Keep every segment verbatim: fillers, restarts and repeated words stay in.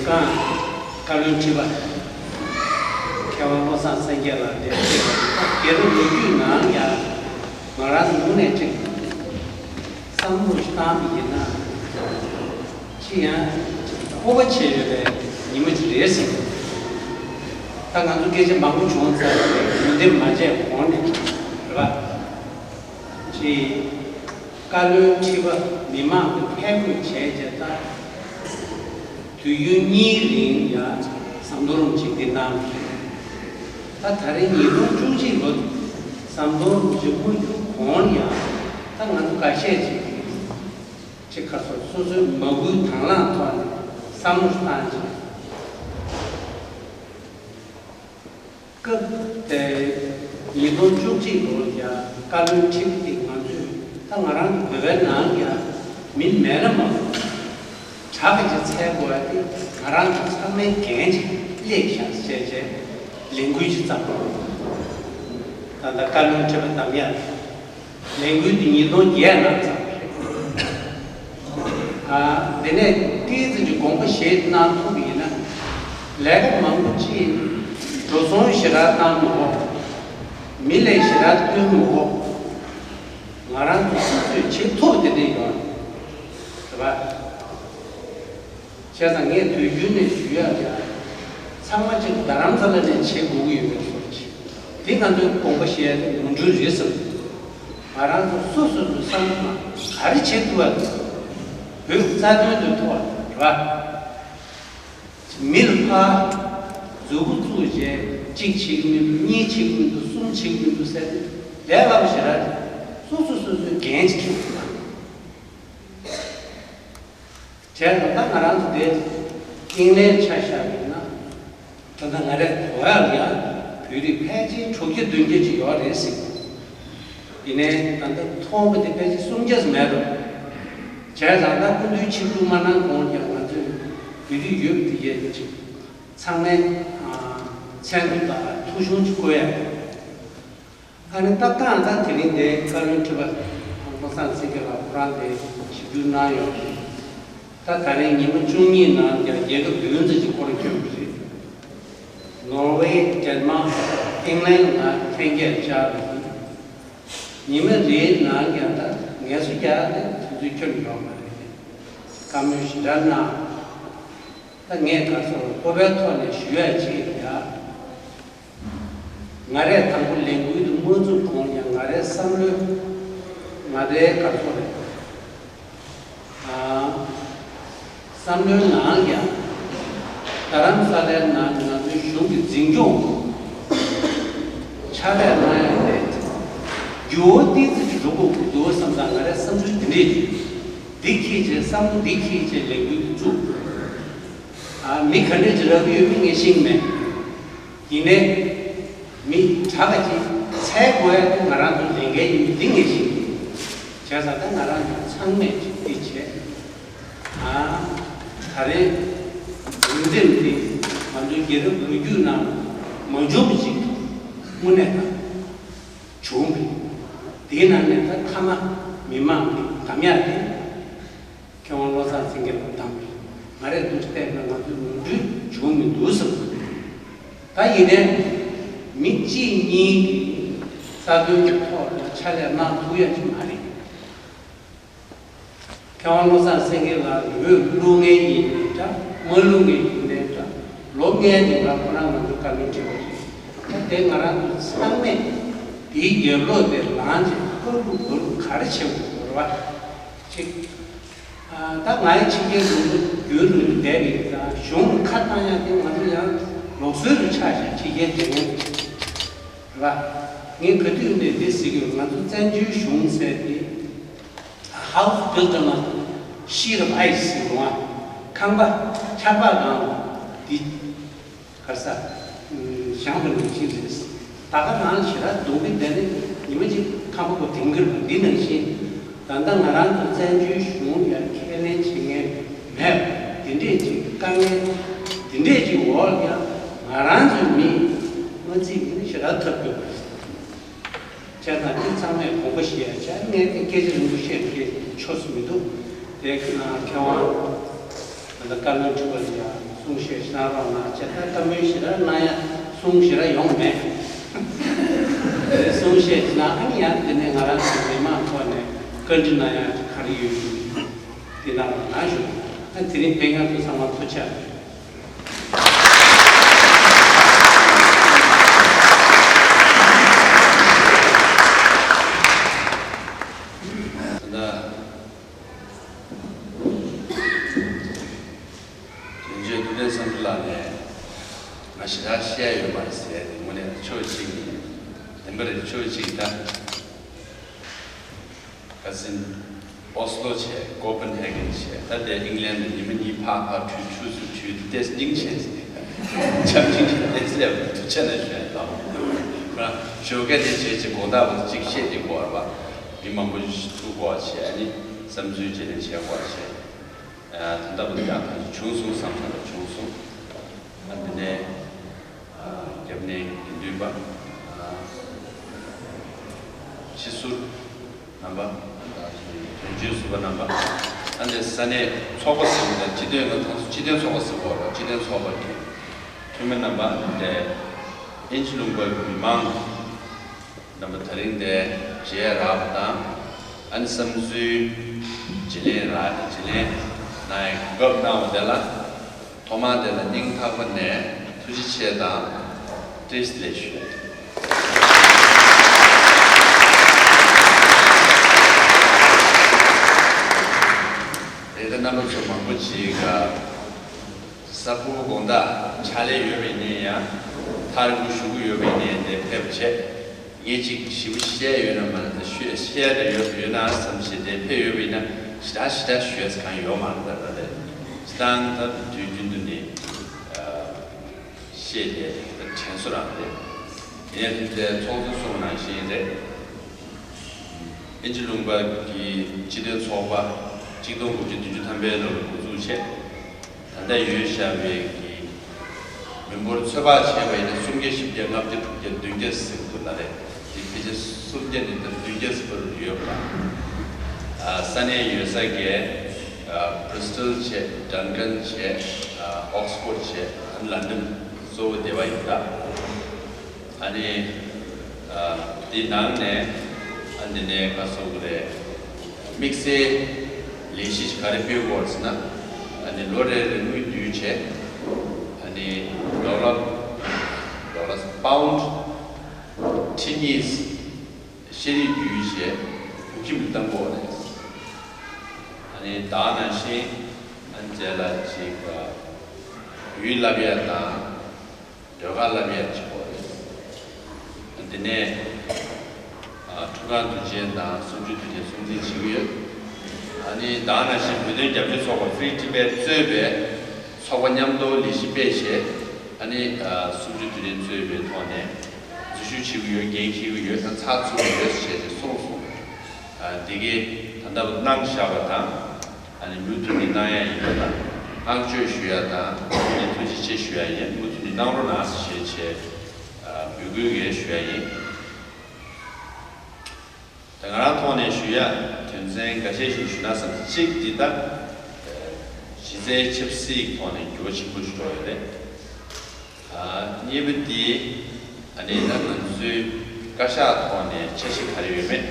གང་། བཀའ་བློན་ཁྲི་པ། མཁས་དབང་བློ་བཟང་སེང་གེ་ལགས་འདིར་ཕེབས་པ་དེ་དགེ་ལུགས་ལོ་རྒྱུས་ནང་ཡང་ང་རང་ངོས་ནས་ཅིག་བསམ་བློ་ཞིག་བཏང་བ་ཡིན་ན། ཅི་ཡང་སྤོབས་པ་བྱས་ཡོད་པའི་ཉི་མ་ཅིག་རེད་ཟེར། ད་ང་ཚོ་སྐད་ཆ་མང་པོ་བྱུང་ཚར་རེད། ངོས་འདེབས་མ་བྱས་གོང་ནས་རེད་པ། ཅིག་བཀའ་བློན་ཁྲི་པ་མི་མང་གིས་ཕེབས་འགོ་བྱས་རྗེས་ད་དུས་ཡུན་གཉིས་རིང་ཡང་ཟམ་གདོང་རིན་པོ་ཆེ་འདིར་གནང་བ་རེད། ད་ད་རེས་ཉིས་སྟོང་བཅུ་གཅིག་ལོ་ཟམ་གདོང་རིན་པོ་ཆེ་དངོས་བསྒྱུར་གོང་ཡང་ད་ང་ཚོ་འགའ་ཤས་ཅིག་གིས་ཅིག་ཁ་སོ་སོ་སོའི་མ་བསྐུལ་དང་བླངས་ཐོག་ནས་བསམ་བློ་བཏང་ཅིག་སྐབས་དེ་ཉིས་སྟོང་བཅུ་གཅིག་ལོར་ཡང་བཀའ་བློན་ཁྲི་པ་དེ་ང་ཚོས་ད་ང་རང་གི་བོད་པའི་ནང་ཡང་མི་མེད་ན་མ་གཏོགས་གྲྭ་གི་ཅིག་འཚོལ་དགོས་པ་དེ་ང་རང་ཚོ་ཚང་མའི་འགན་ཅིག་སླེབས་ཤག་བྱས་བྱས་ལས་འགུལ་ཅིག་བརྩམས། ད་ལྟ་བཀའ་བློན་ཁྲི་པ་འདེམས་ཡག་ལས་འགུལ་དེ་ཉིས་སྟོང་བརྒྱད་ནང་བརྩམས་པ་རེད། ཨ། དེ་ནས་ཏོག་ཙམ་གྱི་དགོངས་པ་བཞེས་གནང་ཐུབ་པ་ཡིན་ན། ལས་ཀ་མང་པོ་ཅིག་འགྲོ་སོང་ཞེ་དྲག་བཏང་མི་དགོས། མི་ལས་ཞེ་དྲག་བཏོན་མི་དགོས། ང་རང་ཚོ་སོ་སོས་བྱེད་ཐུབ་པ་དེ་འདྲ་ཡོད་རེད་པ། བྱས་ཙང་ངས་དུས་རྒྱུན་ནས་ཞུ་ཡག་ཡང་ཚང་མ་གཅིག་རྡ་རམ་ས་ལ་ནས་བྱེད་དགོས་ཀྱི་ཡོད་པའི་བཟོ་ཅིག་དེ་ང་ཚོའི་དགོངས་པ་བཞེས་ཡག་དེ་ནོར་འཁྲུལ་རེད་བསམ། ང་རང་ཚོ་སོ་སོ་སོའི་བསམ་བློ་ནང་ག་རེ་བྱེད་ཐུབ་པ། བོད་ཀྱི་རྩ་དོན་དུ་ཐུབ་པ་རེད་པ། མི་ལ་ཕར་མཛུབ་གུ་བཙུགས་རྗེས་གཅིག་བྱེད་ཀྱི་མི་འདུག་གཉིས་བྱེད་ཀྱི་མི་འདུག་གསུམ་བྱེད་ཀྱི་མི་འདུག་ཟེར་ཏེ་ལས་སླ་པོ་ཞེ་དྲག་རེད། སོ་སོ་སོ་སོའི་འགན་ཅིག་འཁྱེར་དགོས་པ། བྱས་ཙང་ད་ང་རང་ཚོ་དེ་དབྱིན་ལན་ཆ་བཞག་པ་ཡིན་ན། ད་ལྟ་ང་རས་གོ་ཡག་ལ་ཡང་བོད་རིགས་ཕལ་ཆེར་དྲུག་བརྒྱ་བདུན་བརྒྱ་ཅིག་ཡོད་རེད་ཟེར། ཡིན་ནའི་ད་ལྟ་མཐོང་བ་དེ་ཕལ་ཆེར་སུམ་བརྒྱ་ཙམ་མེད་འགྲོ། བྱས་ཙང་ད་སྐུ་མདུན་ཆིབས་བསྒྱུར་མ་གནང་གོང་ཀྱང་ང་ཚོས་བོད་རིགས་ཡོད་པ་དེ་གས་ཅིག་ཚང་མས་མཚན་ཐོ་དང་ཐུགས་གཞུང་ཅིག་བཀོད་ཡག་ཨ་ནི་ད་ལྟའང་ད་དེ་རིང་དེ་བཀའ་བློན་ཁྲི་པ་བློ་བཟང་སེང་གེ་ལགས་ཁོ་རང་དེ་ཞིབ་འཇུག་གནང་ཡོད་རེད། ད་ད་རིང་ཉི་མ་བཅུ་གཉིས་ནང་ཀྱང་རྒྱལ་ཁབ་བདུན་ཙམ་ཅིག་སྐོར་བསྐྱོད་པ་རེད། ནོར་ཝེ། ཌེན་མཱག་ཨིང་ལན་ལ་ལྷན་རྒྱས་བཅར་བ་རེད། ཉི་མ་རེའི་ནང་ཀྱང་ད་ངལ་གསོ་རྒྱག་ཡག་དེ་དུས་ཚོད་ཁྱོན་ནས་ཡོད་མ་རེད། བཀའ་མོལ་ཞེ་དྲག་གནང་། ད་ངས་ག་ཚོད་སྤོབས་པའི་ཐོག་ནས་ཞུ་ཡག་ཅིག་ཡ། ང་རས་དང་པོ་ལས་འགུལ་དུ་མ་བཙུགས་གོང་ཡང་ང་རའི་བསམ་བློའི་ང་རའི་ག་ཚོད་རེད། ཨ། བསམ་བློའི་ནང་ཡང་རྡ་རམ་ས་ལའི་ནང་ང་ཚོའི་གཞུང་གི་འཛིན་སྐྱོང་ཕྱག་ལས་གནང་ཡག་དེ་འགྱུར་བ་ཏོག་ཙམ་ཅིག་འགྲོ་དགོས་ཀྱི་འདུག་བསམ་ཙང་ང་རའི་བསམ་ཚུལ་འདི་འདྲས་ཅིག་འདི་འཁྱེར་བྱས་བསམ་བློ་འདི་འཁྱེར་བྱས་ལས་འགུལ་འདི་བཙུགས། ཨ། མི་ག་འདྲས་ཅིག་རག་གི་ཡོད་མེད་ངས་ཤེས་ཀྱི་མེད། ཡིན་ནའི། མི་གྲངས་ཀ་ཅིག་འཚོལ་དགོས་ཡག་ང་རང་ཚོའི་ལས་འགན་ཡིན་པ་འདི་ངས་ཤེས་ཀྱི་ཡོད། བྱས་ཙང་ད་ང་རང་ཚོ་ཚང་མས་ཅིག་འདི་བྱས། ཨ། ད་རེས་འོས་འདེམས་འདི་ང་ཚོའི་རྒྱལ་རབས་ལོ་རྒྱུས་ནང་མ་བྱུང་བ་ཅིག་དངོས་གནས་ད་བྱུང་བ་རེད། དེའི་ནང་ནས་ད་མཐའ་མ་མི་མང་གིས་འདེམས་ཡག་དེ། མཁས་དབང་བློ་བཟང་སེང་གེ་ལགས་བདམས་པ་རེད། ང་རས་འདུག་བལྟས་ན་ང་ཚོའི་ནོར་འཁྲུལ་བྱུང་མི་འདུག་བསམ། ད་ཡིན་ནའི་མི་གཅིག་གཉིས་ཀྱིས་རྩ་དོན་གྱི་ཐོག་ལ་ཕྱག་ལས་གནང་ཐུབ་ཡག་ཅིག་མ་རེད། མཁས་དབང་བློ་བཟང་སེང་གེ་ལགས་འོས་བླུག་མཁན་ཡིན་ནའི་འདྲ། མ་བླུག་མཁན་ཡིན་ནའི་འདྲ། ལོ་ལྔའི་རིང་ལ་ཁོ་རང་ང་ཚོའི་བཀའ་བློན་ཁྲི་པ་རེད། ད་དེ་ང་རང་ཚོ་ཚང་མས་དེའི་རྒྱབ་ལོགས་དེ་ལངས་བྱས་ཕར་རུ་བུ་རུ་ག་རེ་བྱེད་དགོས་རེད་བ། གཅིག་ཨ། ད་ང་ཡི་ཕྱི་རྒྱལ་ལུང་པ་རྒྱུན་རིང་པོ་བསྡད་པ་ཡིན་ཙང་གཞུང་ལ་ཁ་བཏང་ཡག་དེ་ང་ཚོ་ཡང་ལུགས་སྲོལ་རུ་ཆགས་ཤག་ཕྱི་རྒྱལ་བསྡད་མཁན་རེད་བ། ངས་ག་དུས་ནས་འདི་ཟེར་གྱི་ཡོད། ང་ཚོ་བཙན་བྱོལ་གཞུང་ཟེར་དེ། House built on a sheet of ice ཟེར་འདུག་ཨ། ཁང་པ་ཆར་པ་སྒང་འདི་ག་རེ་ཟ། བཞེངས་པ་ནང་བཞིན་རེད། ད་ག་རང་ཞེ་དྲག་སྡུག་གི་བསྡད་ནས་ཉི་མ་གཅིག་ཁང་པ་གོ་དེང་གི་རེད། འདི་ནང་བཞིན་ད་ལྟ་ང་རང་ཚོ་བཙན་བྱོལ་གཞུང་ཡང་ཁས་ལེན་བྱེད་མཁན་མེད་པ་དེ་འདྲས་ཅིག་དཀའ་ངལ་དེ་འདྲས་ཅིག་འོག་ལ་ཡང་ང་རང་ཚོའི་མི་མ་བརྩིས་མཁན་ཞེ་དྲག་ཐོབ་ཡོད་པ་རེད། བྱས་ཙང་འདི་ཚང་མས་དགོངས་པ་བཞེས་ཡ་བྱས། ངས་ཀྱི་སྐད་ཆ་རིང་པོ་བཤད་མཁན་ཆོས་སུ་མི་འདུག་དེ་མཁས་དབང་ ད་བཀའ་བློན་ཁྲི་པ་ལ་ཡང་གསུང་བཤད་གནང་རོགས་གནང་བྱས། ད་བཀའ་མོལ་ཞེ་དྲག་གནང་ཡ་གསུང་ཞེ་དྲག་ཡོང་མེད། གསུང་བཤད་གནང་། ཨ་ནི་ཡང་དེ་ནས་ང་རང་ཚོ་མི་མང་ཐོག་ནས་བཀའ་འདྲི་གནང་ཡ་ག་རེ་ཡོད་ཡོད་དེ་གནང་རོགས་གནང་ཞུ། ཨ་དེ་རིང་ཕེབས་མཁན་ཚོ་ཚང་མ་ཐུགས་རྗེ་ཆེ། ད་དོན་གཅོད་ཐུབ་བསྟན་བསམ་འགྲུབ་ལགས་ནས་ང་ཞེ་དྲག་བཤད་ཡོད་མ་རེད་ཟེར་ཏེ། དངོས་གནས་ཕྱོགས་གཅིག་ནས་བདེན་པ་རེད། ཕྱོགས་གཅིག་ད་ཁ་སང་ཨོ་སི་ལོ་བྱས། ཀོ་པན་ཧེ་གན་བྱས། ད་ལྟའི་ཨིང་ལན་དུ་ཉི་མ་གཉིས་ཕར་ཕར་བྲོས། ཆུ་ཚོད་བྲོས་ཏེ་ཏེས་སྙིང་རྗེ་ཟེར། འཆམ་སྙིང་རྗེ་ཏེས་སླེབས། ཐུགས་རྗེ་ཆེ་ཞུ་ཡ་ལགས། ཁོ་རང་ཞོགས་ཀས་དེ་བྱས་བྱས་དགོང་དག་བར་གཅིག་བཤད་དེ་དགོས་པ། མི་མང་པོ་ཞིག་ཐུག་དགོས་པ་བྱས། ཨ་ནི་བསམ་ཚུལ་བརྗེ་ལེན་བྱས་དགོས་པ་བྱས། ཨ་ད་ལྟ་བུ་ཡང་ད་བྱུང་སོང་བསམ་བསམ་ལ་བྱུང་སོང་། ཨ་འདི་ནས་ཨ་རྒྱབ་ནས་དགེ་འདུན་པ། ཨ་ཕྱི་ཟུར་རྣམ་པ། དོན་གཅོད་ཟུར་པ་རྣམ་པ། ཨ་འདི་ས་གནས་ཚོགས་པ་ཟུར་པ་དང་། སྤྱི་དོན་ང་ཐང་སུ་སྤྱི་དོན་ཚོགས་པ་ཟུར་པ་བ། སྤྱི་དོན་ཚོགས་པ་གི་འཐུས་མི་རྣམ་པ། ཨ་འདི་ཨིན་ཇི་ལུང་པ་གི་མི་མང་རྣམ་པ། དེ་རིང་འདིར་མཇལ་རག་པ་དང་། ཨ་ནི་བསམ་ཚུལ་བརྗེ་ལེན་རག་སྟེ་བརྗེ་ལེན་གནང་ཡའི་གོ་སྐབས་གནང་བ་དེ་ལ་ཐོག་མར་དེ་ལ་སྙིང་ཐག་པ་ནས་ཐུགས་རྗེ་ཆེ་དང་བཀྲ་ཤིས་བདེ་ལེགས་ཞུ། དེ་ལྟར་རྣམ་པ་ཚོ་མང་པོ་ཅིག་ག་གཟའ་ཕུར་བུ་དགོང་དག་ཕྱག་ལས་ཡོད་པའི་ཉིན་ཡང་ཐར་འགུལ་ཞུ་གི་ཡོད་པའི་ཉིན་དེ་ཕེབས་བྱས། ངས་ཅིག་ཞིབ་པོ་བཤད་ཡོད་ན་མ་རེད། ད་ཤོད་བཤད་ད་ཡོད་ཡོད་ན་བསམ་བྱས་དེ་ཕེབས་ཡོད་པ་ཡིན་ན་ཞེ་དྲག་ཞེ་དྲག་ཞུ་ཡ་གང་ཡོད་མ་རེད། ད་ད་དེ་སྤྱི་བཏང་ད་དུས་རྒྱུན་དུ་ནས་བཤད་དེ་ད་དྲན་གསོ་རང་རེད། ཡིན་ནའི་དེ་ཚོགས་གཙོ་གསུངས་ནང་བཞིན་རེད། ཨིན་ཇི་ལུང་པ་གི་སྤྱི་མཐུན་ཚོགས་པ་གཅིག་སྟོང་དགུ་བརྒྱ་བདུན་ཅུ་ཐམ་པའི་ལོར་འགོ་འཛུགས་བྱས། ད་ལྟ་ཡོད་བཞག་པའི་གི་མི་འབོར་ཚོད་དཔག་བྱས་པ་ཡིན་ན་སུམ་བརྒྱ་བཞི་བརྒྱ་ལྔ་བརྒྱ་དྲུག་བརྒྱ་བདུན་བརྒྱ་ཟེར་གི་འདུག་ན་རེད། དེ་ཕལ་ཆེར་སུམ་བརྒྱ་ནས་ད་བདུན་བརྒྱ་ཙམ་བར་དུ་ཡོད་པ། ཨ་ས་གནས་ཡོད་ས་གའི་ཨ་བྷི་རི་སི་ཊལ་བྱས། སྦྲང་ཀན་བྱས། ཨ་ཨོག་སི་ཕོར་ཌི་བྱས། ཨ་ལན་ཌན་གཙོ་བོ་སྡེ་བ་ཡིན་ད། ཨ་ནི་ཨ་འདི་ནང་ནས་ཨ་འདི་ནས་ག་སོགས་རེད། དམིགས་བསལ་ལས་གཞི་ག་རེ་སྤེལ་དགོས་ཟེར་ན། ཨ་ནི་ལོ་རེ་རེ་དངུལ་བསྡུས་བྱས། ཨ་ནི་ཌོ་ལར་ཌོ་ལར་པའུན་ཌི་ཁྲི་གཉིས་ཤེས་རིག་བསྡུས་བྱས་བོད་ཁྱིམ་དུ་བཏང་དགོས་རེད། ཨ་ནི་ད་ནང་བཞིན་ཨ་ནི་རྗེས་ལ་ཅིག་ཡུལ་བསླབ་ཡ་དང་། ཟློས་གར་བསླབ་ཡ་བྱེད་དགོས་རེད། དེ་ནས་ཨ་ཁྲུས་ཁང་དུས་ཆེན་དང་གསུམ་བཅུའི་དུས་ཆེན་སྲུང་བརྩི་བྱེད་ཀྱི་ཡོད། ཨ་ནི་ད་ག་ནང་བཞིན་བོད་དོན་རྒྱབ་སྐྱོར་ཚོགས་པ་Free Tibet་གཙོས་པའི་ཚོགས་པ་མཉམ་དུ་ལས་གཞི་སྤེལ་བྱས། ཨ་ནི་ཨ་གསུམ་བཅུའི་དུས་ཆེན་གཙོས་པའི་ཐོག་ནས་འཛུལ་ཞུགས་བྱེད་ཀྱི་ཡོད། འགན་འཁྱེར་གྱི་ཡོད་དང་ཚགས་ཚུད་ཀྱི་ཡོད་ཟེར་བྱས་ཏེ་གསུངས་སོང་། ཨ་འདི་གའི་ད་ལྟ་བུ་གནང་བཞག་པ་དང་། ཨ་ནི་མུ་མཐུད་ནས་གནང་ཡ་ཡིན་པ་དང་། བསྔགས་བརྗོད་ཞུ་ཡ་དང་། ཨ་ནི་ཐུགས་རྗེ་ཆེ་ཞུ་ཡ་ཡིན། མུ་མཐུད་ནས་གནང་རོགས་གནང་ཞེས་བྱས་ཨ་འབོད་སྐུལ་ཡང་ཞུ་ཡ་ཡིན། ད་ང་རང་ཐོག་ནས་ཞུ་ཡ་དོན་ཚན་འགའ་ཤས་ཤིག་ཞུ་ན་བསམ། གཅིག་འདི་ལྟ། གཞི་རྩའི་ཆབ་སྲིད་ཐོག་ནས་འགྱུར་བ་ཆེན་པོ་ཞིག་འགྲོ་ཡོད་རེད། ཨ་གཉིས་པ་འདི་ཨ་ནི་ད་ང་ཚོའི་བཀའ་ཤག་ཐོག་ནས་འཆར་གཞི་ག་རེ་ཡོད་མེད།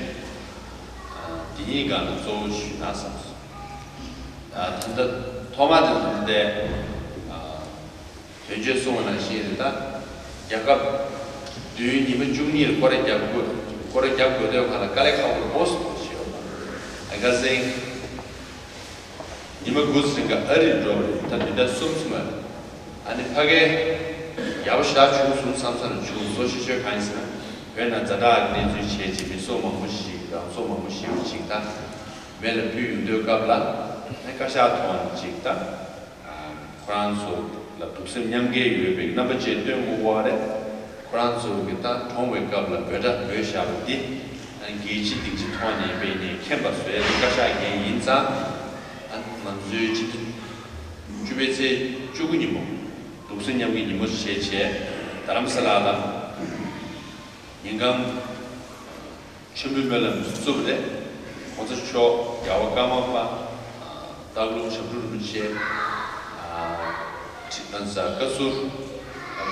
ཨ་འདི་གཉིས་སྒང་ལ་གཙོ་བོ་ཞུས་ན་བསམ་སོང་། ཨ་ད་ལྟ་ཐོག་མ་དེ་ད་ལྟའི་ཨ་དོན་གཅོད་གསུངས་པ་ནང་བཞིན་རེད། ད་རྒྱལ་ཁབ་བདུན་ཉི་མ་བཅུ་གཉིས་ལ་སྐོར་ར་རྒྱག་དགོས། སྐོར་ར་རྒྱག་དགོས་དུས་སྒང་ལ་དཀའ་ལས་ཁག་པོ་རེད་པོ་ཟེར་བ་ཞིག་ཡོད་པ། ཨ་ཁ་སང་ཉི་མ་དགུ་ཙམ་རིང་ག་ཨ་རིར་འགྲོ་བ་རེད། ད་བདུན་ཕྲག་གསུམ་ཙམ་མ་རེད། ཨ་ནི་ཕ་གིར་ཡག་པོ་ཞེ་དྲག་བྱུང་སོང་བསམ་ས་ནས་བྱུང་སོང་། ཤེས་ཤོས་གང་ཡིན་ཟེར་ན། བོད་ནང་ཛ་དྲག་གི་གནས་ཚུལ་བྱས་རྗེས་མི་སྲོག་མང་པོ་ཞིག་རང་སྲོག་མང་པོ་ཞིག་ཅིག་ད་མེ་ལ་ཕུལ་ཡོང་དུས་སྐབས་ལ། ཨ་བཀའ་ཤག་ཐོག་ནས་ཅིག་ད་ཨ་ཁོ་རང་ཚོ་ལ་གདུང་སེམས་མཉམ་སྐྱེད་ཡོད་པའི་རྣམ་པ་ཅིག་སྟོན་དགོས་པ་རེད། ཁོ་རང་ཚོ་གི་ད་གྲོངས་པའི་སྐབས་ལ་འབོད་སྒྲ་འབོད་བཞག་པ་འདི། ཨ་རྒྱལ་སྤྱི་སྡིངས་ཆ་ཐོག་ནས་སྤེལ་ནས་མཁྱེན་པ་བཟོ་ཡ་དེ་བཀའ་ཤག་འགན་ཡིན་ཙང་། ཨ་ང་ཚོའི་སྤྱི་ཟླ་བཅུ་པའི་ཚེས་བཅུ་དགུ་ཉིན་མོ་གདུང་སེམས་མཉམ་སྐྱེད་ཉིན་མོ་བྱས་བྱས་རྡ་རམ་ས་ལ་ལ་ཉིན་གང་མཆོད་འབུལ་སྨོན་ལམ་བཙུགས་པ་རེད། གོང་ས་མཆོག་རྒྱལ་བ་ཀརྨ་པ་སྟག་ལུང་ཞབས་དྲུང་རིན་པོ་ཆེ་ ཁྲི་ཨ་ས་བཀའ་ཟུར་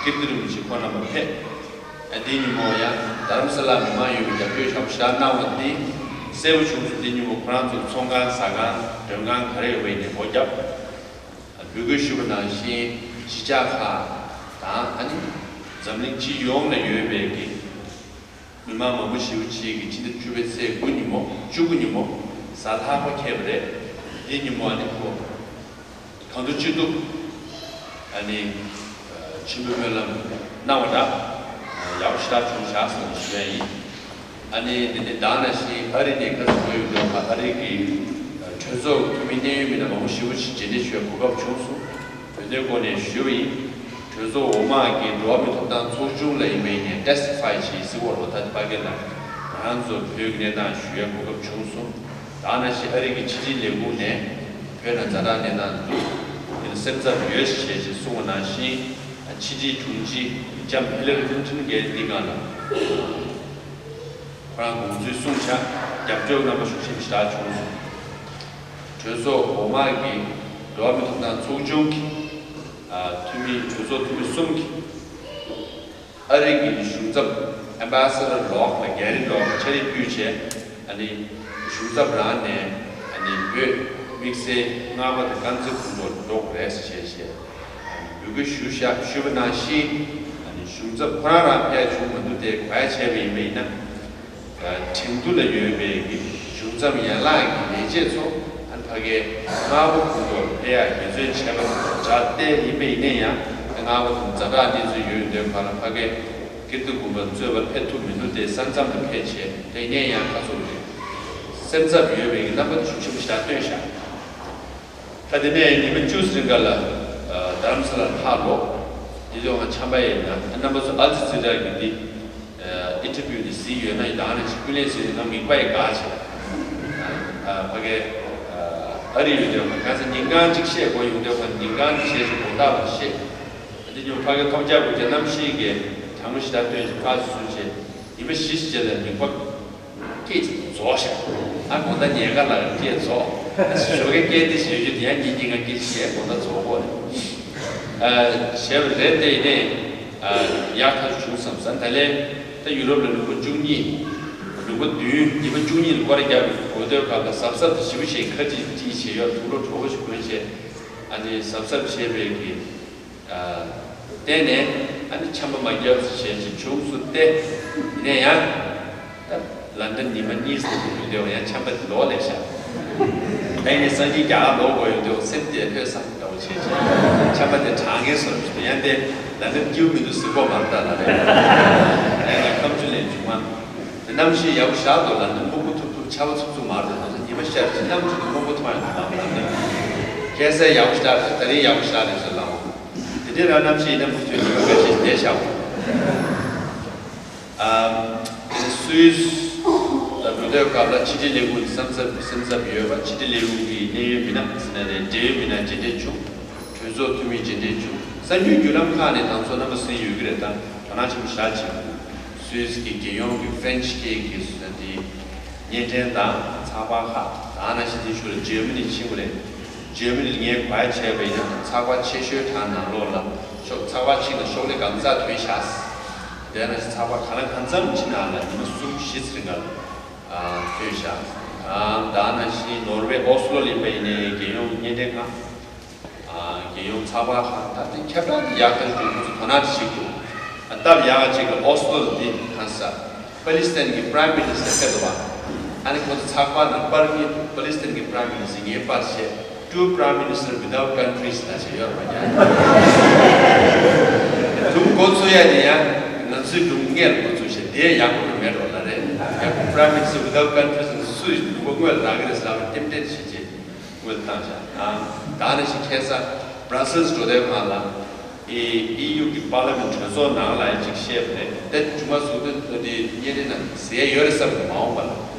ཀིརྟི་རིན་པོ་ཆེ་ཁོང་རྣམ་པ་ཕེབས། ཨ་འདི་ཉིན་མོ་ཡང་རྡ་རམ་ས་ལ་མི་མང་ཡོད་པའི་རྒྱབ་སྐྱོར་ཞབས་ཞུ་གནང་བ་འདི་གསལ་པོ་བྱུང་སོང་། འདི་ཉིན་མོ་ཁོ་རང་ཚོ་ཚོང་ཁང་ཟ་ཁང་མགྲོན་ཁང་ག་རེ་ཡོད་པ་ཡིན་ནའི་སྒོ་བརྒྱབ། འབོད་སྐུལ་ཞུས་པ་ནང་བཞིན་གཞིས་ཆགས་ཁག་དང་ཨ་ནི་འཛམ་གླིང་སྤྱི་ཡོངས་ལ་ཡོད་པའི་གི་མི་མང་མང་པོ་ཞེ་པོ་ཅིག་གིས་ཕྱི་ཟླ་བཅུ་པའི་ཚེས་དགུ་ཉིན་མོ་བཅུ་དགུ་ཉིན་མོ་གཟའ་ལྷག་པ་འཁེལ་བ་རེད། འདི་ཉིན་མོ་ཨ་ནི་ཁོ་གང་ཐུབ་ཅི་ཐུབ་ཨ་ནི་ཆེན་པོའི་སྨོན་ལམ་གནང་བ་འདྲ་ཡག་པོ་ཞེ་དྲག་བྱུང་བཞག་ཟེར་ནས་ཞུ་ཡ་ཡིན། ཨ་ནི་འདི་ནི་ད་ནང་བཞིན་ཨ་རི་ནས་ཁ་སང་བོད་ཡོད་འདུག་ཨ་རི་གི་གྲོས་ཚོགས་འཐུས་མི་གནད་ཡོད་མི་སྣ་མང་པོ་ཞེ་པོ་ཞིག་མཇལ་འཕྲད་བྱེད་གོ་སྐབས་བྱུང་སོང་། དོན་དེའི་སྒོ་ནས་ཞུས་པ་ཡིན། གྲོས་ཚོགས་འོག་མ་གི་འགྲོ་བ་མིའི་ཐོབ་ཐང་ཚོགས་ཆུང་ལ་ཡིན་པ་ཡིན་ནའི་ཊེ་སི་ཊི་ཕའི་བྱེད་སྲིད་འོག་ལོ་ཐ་དི་ཕ་གི་ལ་ང་རང་ཚོ་བོད་ཀྱི་གནས་སྟངས་ཞུ་ཡའི་གོ་སྐབས་བྱུང་སོང་། ད་ནང་བཞིན་ཨ་རི་གི་ཕྱི་དྲིལ་ལས་ཁུངས་ནས་བོད་ནང་ཛ་དྲག་གནས་སྟངས་འདུག་དེ་ལ་སེམས་འཚབ་ཡོད་ཞེས་ཞེས་གསུངས་པ་ནང་བཞིན་ཕྱི་དྲིལ་དྲུང་ཆེ་ལྕམ་ཧི་ལ་རི་ཀླིན་ཊོན་གྱིས་འདི་སྒང་ལ་ཁོ་རང་དགོངས་ཚུལ་གསུངས་ཤག་རྒྱབ་སྐྱོར་རྣམ་པ་ཤུགས་ཆེན་པོ་ཞེ་དྲག་བྱུང་སོང་། གྲོས་ཚོགས་འོག་མ་གི་འགྲོ་བ་མིའི་ཐོབ་ཐང་ཚོགས་ཆུང་གི་འཐུས་མི་གྲོས་ཚོགས་འཐུས་མི་གསུམ་གྱིས་ཨ་རི་གི་གཞུང་ཚབ་ཨེམ་བྷེ་སེ་ཌར་ལོག་ལ་གྷེ་རི་ལོག་ལ་ཕྱག་ལས་ཕུལ་བྱས་ཨ་ནི་གཞུང་ཚབ་རང་ནས་ཨ་ནི་བོད་དམིགས་བསལ་མངའ་འོག་དང་དཀར་མཛེས་ཁུལ་དུ་འགྲོ་དགོས་རེད་ཟེར་བྱས་བྱས་འབོད་སྐུལ་ཞུ་བཞག་ཞུས་པ་ནང་བཞིན་ཨ་ནི་གཞུང་ཚབ་ཁོ་རང་རང་ཕེབས་བྱུང་མ་འདུག་སྟེ་གོ་ཡ་བྱས་པ་ཡིན་པ་ཡིན་ན། ཁྲིན་ཏུའུ་ལ་ཡོད་པའི་གི་གཞུང་ཚབ་ཡན་ལག་གི་ལས་བྱེད་ཚོ་ཨ་ནི་ཕ་གའི་མངའ་འོག་ཁུལ་དུ་ཕེབས་ཡ་འབད་བརྩོན་བྱས་པ་དང་སྦྲགས་ཏེ་ཡིན་པ་ཡིན་ན་ཡང་མངའ་འོག་དང་ཛ་དྲག་གནས་ཚུལ་ཡོད་ཡོད་འདོད་ག་ལ་ཕ་གའི་ཀིརྟི་དགོན་པ་གཙོས་པ་ཕེབས་ཐུབ་མི་འདུག་སྟེ་ས་མཚམས་ལ་ཕེབས་བྱས་དེ་ཡིན་ན་ཡང་ཁ་སོ་རེད། སེམས་འཚབ་ཡོད་པའི་གི་རྣམ་པ་དེ་ཤུགས་ཆེན་པོ་ཞིག་སྟོན་ཤག་ད་དེ་ནས་ཉི་མ་བཅུ་ཙམ་རིང་ག་ལ་རྡ་རམ་ས་ལར་ཕར་ལོག་དེ་དུས་ང་ཆམ་པ་ཡིན་ན་རྣམ་པ་ཚོ་ཨལ་ཇི་ཛི་ར་གི་འདི་ཨིན་ཊར་བིའུ་འདི་གཟིགས་ཡོད་ན་ཡིན་ད་ང་ནས་ཅིག་ཀུན་ལེགས་ཟེར་ནས་ང་མིད་པ་ཡི་དགའ་བྱས། ཕ་གའི་ཨ་རི་ཡོད་དུས་ང་གང་ཟེར་ཉིན་གང་ཅིག་བཤད་དགོས་ཡོང་དུས་ང་ཉིན་གང་ཅིག་བཤད་ཅིག་དགོངས་དག་ལ་བཤད། འདི་ཉོ་ཕ་གའི་ཐོབ་རྒྱག་དགོས་ཀྱི་གནམ་གཤིས་ཀྱི་གྲང་མོ་ཞེ་དྲག་སྟོན་ཅིག་ཕར་ཚུར་བྱས་ཉི་མ་བཞི་ཞིག་རྗེས་ལ་མིད་པ། སྐད་ཅིག་རྫོགས་ཤག་ཨ་དགོང་དག་ཉལ་ཁ་ལ་སྐད་རྫོགས། ཨ་ཞོགས་ཀའི་སྐད་དེ་ཞེ་རྒྱུ་དེ་ཡང་ཉིན་གཉིས་ང་སྐད་ཅིག་བཤད་དགོང་དག་རྫོགས་པོ་རེད། ཨ་བྱས་པ་རེད་དེ་ཡིན་ནའི་ཨ་ཡག་ཐག་བྱུང་བསམ་ས་ད་ལན་ད་ཡུ་རོབ་ལ་ལུང་པ་བཅུ་གཉིས། ལུང་པ་བདུན་ཉི་མ་བཅུ་གཉིས་ལ་སྐོར་ར་རྒྱབ་པའི་གོ་ཐོས་ཁག་ལ་གཟབ་གཟབ་དེ་ཞེ་པོ་ཞིག་ཁ་ཅིག་ཅིག་བྱས་ཡོད་དུག་ལོག་གྲོགས་པོ་ཞིག་གོན་བྱས་ཨ་ནི་གཟབ་གཟབ་བྱས་པའི་གི་བརྟེན་ནས་ཨ་ནི་ཆམ་པ་མ་བརྒྱབ་ཟེར་བྱས་ཅིག་བྱུང་སོང་སྟེ། ཡིན་ན་ཡང་ད་ལན་ཌན་ཉི་མ་གཉིས་ཙམ་དུ་ཡོད་དེ་ཡང་ཆམ་པ་དེ་ལོག་ལས་ཤག་ཨ་ནི་སང་ཉིན་རྒྱ་གར་ལོག་དགོས་ཡོད་དེ་སེམས་དེ་ལྷོད་སང་འདྲ་བོ་བྱས་བྱས་ཆམ་པ་དེ་གྲང་ངེས་སོང་ཡང་དེ་ལན་ཌན་སྐྱིད་མི་འདུག་ཟེར་གོ་མ་རེད་ད་ལ་རེད། ཨ་ནི་ཁམས་ཆུ་ལས་བྱུང་མ་དེ་གནམ་གཤིས་ཡག་པོ་ཞག་དོ་ལན་ཌན་སྨུག་པོ་ཐུབ་ཐུབ་ཆར་པ་ཚུབ་ཚུབ་མ་རེད་ད་ཉི་མ་ཤར་གྱི་གནམ་གྲུ་དུ་སྨུག་པོ་ཐོན་ཡོང་དུ་ལ་ལན་ཌན་ཁ་སང་ཡག་པོ་ཞག་རེད་ད་རིང་ཡག་པོ་ཞག་རེད་ཟེར་ལ། དེ་འདྲའི་རང་རྣམ་ཤེས་ཡིན་ན་མུ་མཐུད་ཉི་མ་འགའ་ཤས་བསྡད་བཞག་གོ། ཨ་དེ་ནས་སུད་སི་ལ་འགྲོ་དུས་སྐབས་ལ་ཕྱི་དྲིལ་ལས་ཁུངས་ཀྱི་སེམས་འཚབ་སེམས་འཚབ་ཡོད་པ་ཕྱི་དྲིལ་ལས་ཁུངས་ཀྱི་གནད་ཡོད་མི་སྣ་ཟེར་ན་རེད་འབྲེལ་ཡོད་མི་སྣ་མཇལ་འཕྲད་བྱུང་། གྲོས་ཚོགས་འཐུས་མི་མཇལ་འཕྲད་བྱུང་། གསར་འགྱུར་བརྒྱུད་ལམ་ཁག་ནས་དང་ཚོ་རྣམ་པ་གསན་ཡོད་ཀྱི་རེད་ད་དོ་སྣང་ཆེན་པོ་ཞེ་དྲག་བྱེད་དགོས། སུད་སི་གི་རྒྱལ་ཡོངས་ཀྱི་ཧྥེན་ཆི་སྐད་ཀྱི་བརྙན་འཕྲིན་དང་ཚགས་པར་ཁག་དང་ནང་བཞིན་དེ་ཤུགས་ལ་འཇར་མ་ནི་ཕྱིན་པ་རེད། འཇར་མ་ནི་ལ་ངས་གོ་ཡ་བྱས་པ་ཡིན་ན་ཚགས་པར་ཆེ་ཤོས་གྲས་ནང་ལོགས་ལ་ཤོག་ཚགས་པར་ཕྱིན་ལ་ཤོག་ལྷེ་གང་ཚ་ཐོན་ཤག་དེ་ནང་བཞིན་ཚགས་པར་གང་ལ་གང་འཚམ་ཕྱིན་ནང་ལ་ཉི་མ་གསུམ་བཞི་ཙམ་རིང་ལ་ཐོན་ཤག་དང་ནང་བཞིན་ནོར་ཝེ་ཨོ་སི་ལོ་ལ་ཡིན་པ་ཡིན་ནའི་རྒྱལ་ཡོངས་བརྙན་འཕྲིན་ཁང་། རྒྱལ་ཡོངས་ཚགས་པར་ཁང་ད་ལྟའི་ཁྱབ་བསྒྲགས་ཡག་ག་འགྲོ་ཁོ་ཚོ་དོ་སྣང་ཞིག་འདུག་སྟབས་ཡག་ཅིག་ལ་ཨོ་སི་ལོ་འདི་གང་ས་པ་ལི་སི་ཐན་གྱི་པ་རེམ་མི་ནི་སི་ཊར་ཕེབས་འདུག་བ། ཨ་ནི་ཁོ་ཚོ་ཚགས་པར་ནང་པར་གྱི་པ་ལི་སི་ཐན་གྱི་པ་རེམ་མི་ནི་སི་ཊར་ངའི་པར་བྱས་Two Prime Minister Without Countries ལ་བྱས་ཡོད་རེད་བ། སྒྲུང་མགོ་ཚོས་ཡ་དེ་ཡང་ང་ཚོའི་སྒྲུང་སྔས་ལ་མགོ་ཚོས་བྱས་དེ་ཡག་པོ་རུ་མེད་རོགས་ལ་རེད། ཡག་པོ་Prime Minister Without Countries ནི་སུས་སྒྲུང་མགོ་སྔོན་ལ་རག་གི་རེད་ཟེར་ལ་ལྟེམ་ལྟེམ་བྱས་རྗེས། སྔོན་བཏང་བཞག་ཨང་། ད་ནི་ཞིག་ཁ་སང་Brussels འགྲོ་དུས་སྒང་ལ་ཨེ་ཨི་ཡུ་གི་པར་ལི་མེན་གྲོས་ཚོགས་ནང་ལ་ཅིག་བཤད་པ་རེད། དེ་ཇུ་མ་ཟུར་དུ་འདི་བརྙན་འཕྲིན་ནང་གཟིགས་ཡ་ཡོད་རེད་བསམ་གི་མ་འོངས་པ་ལ་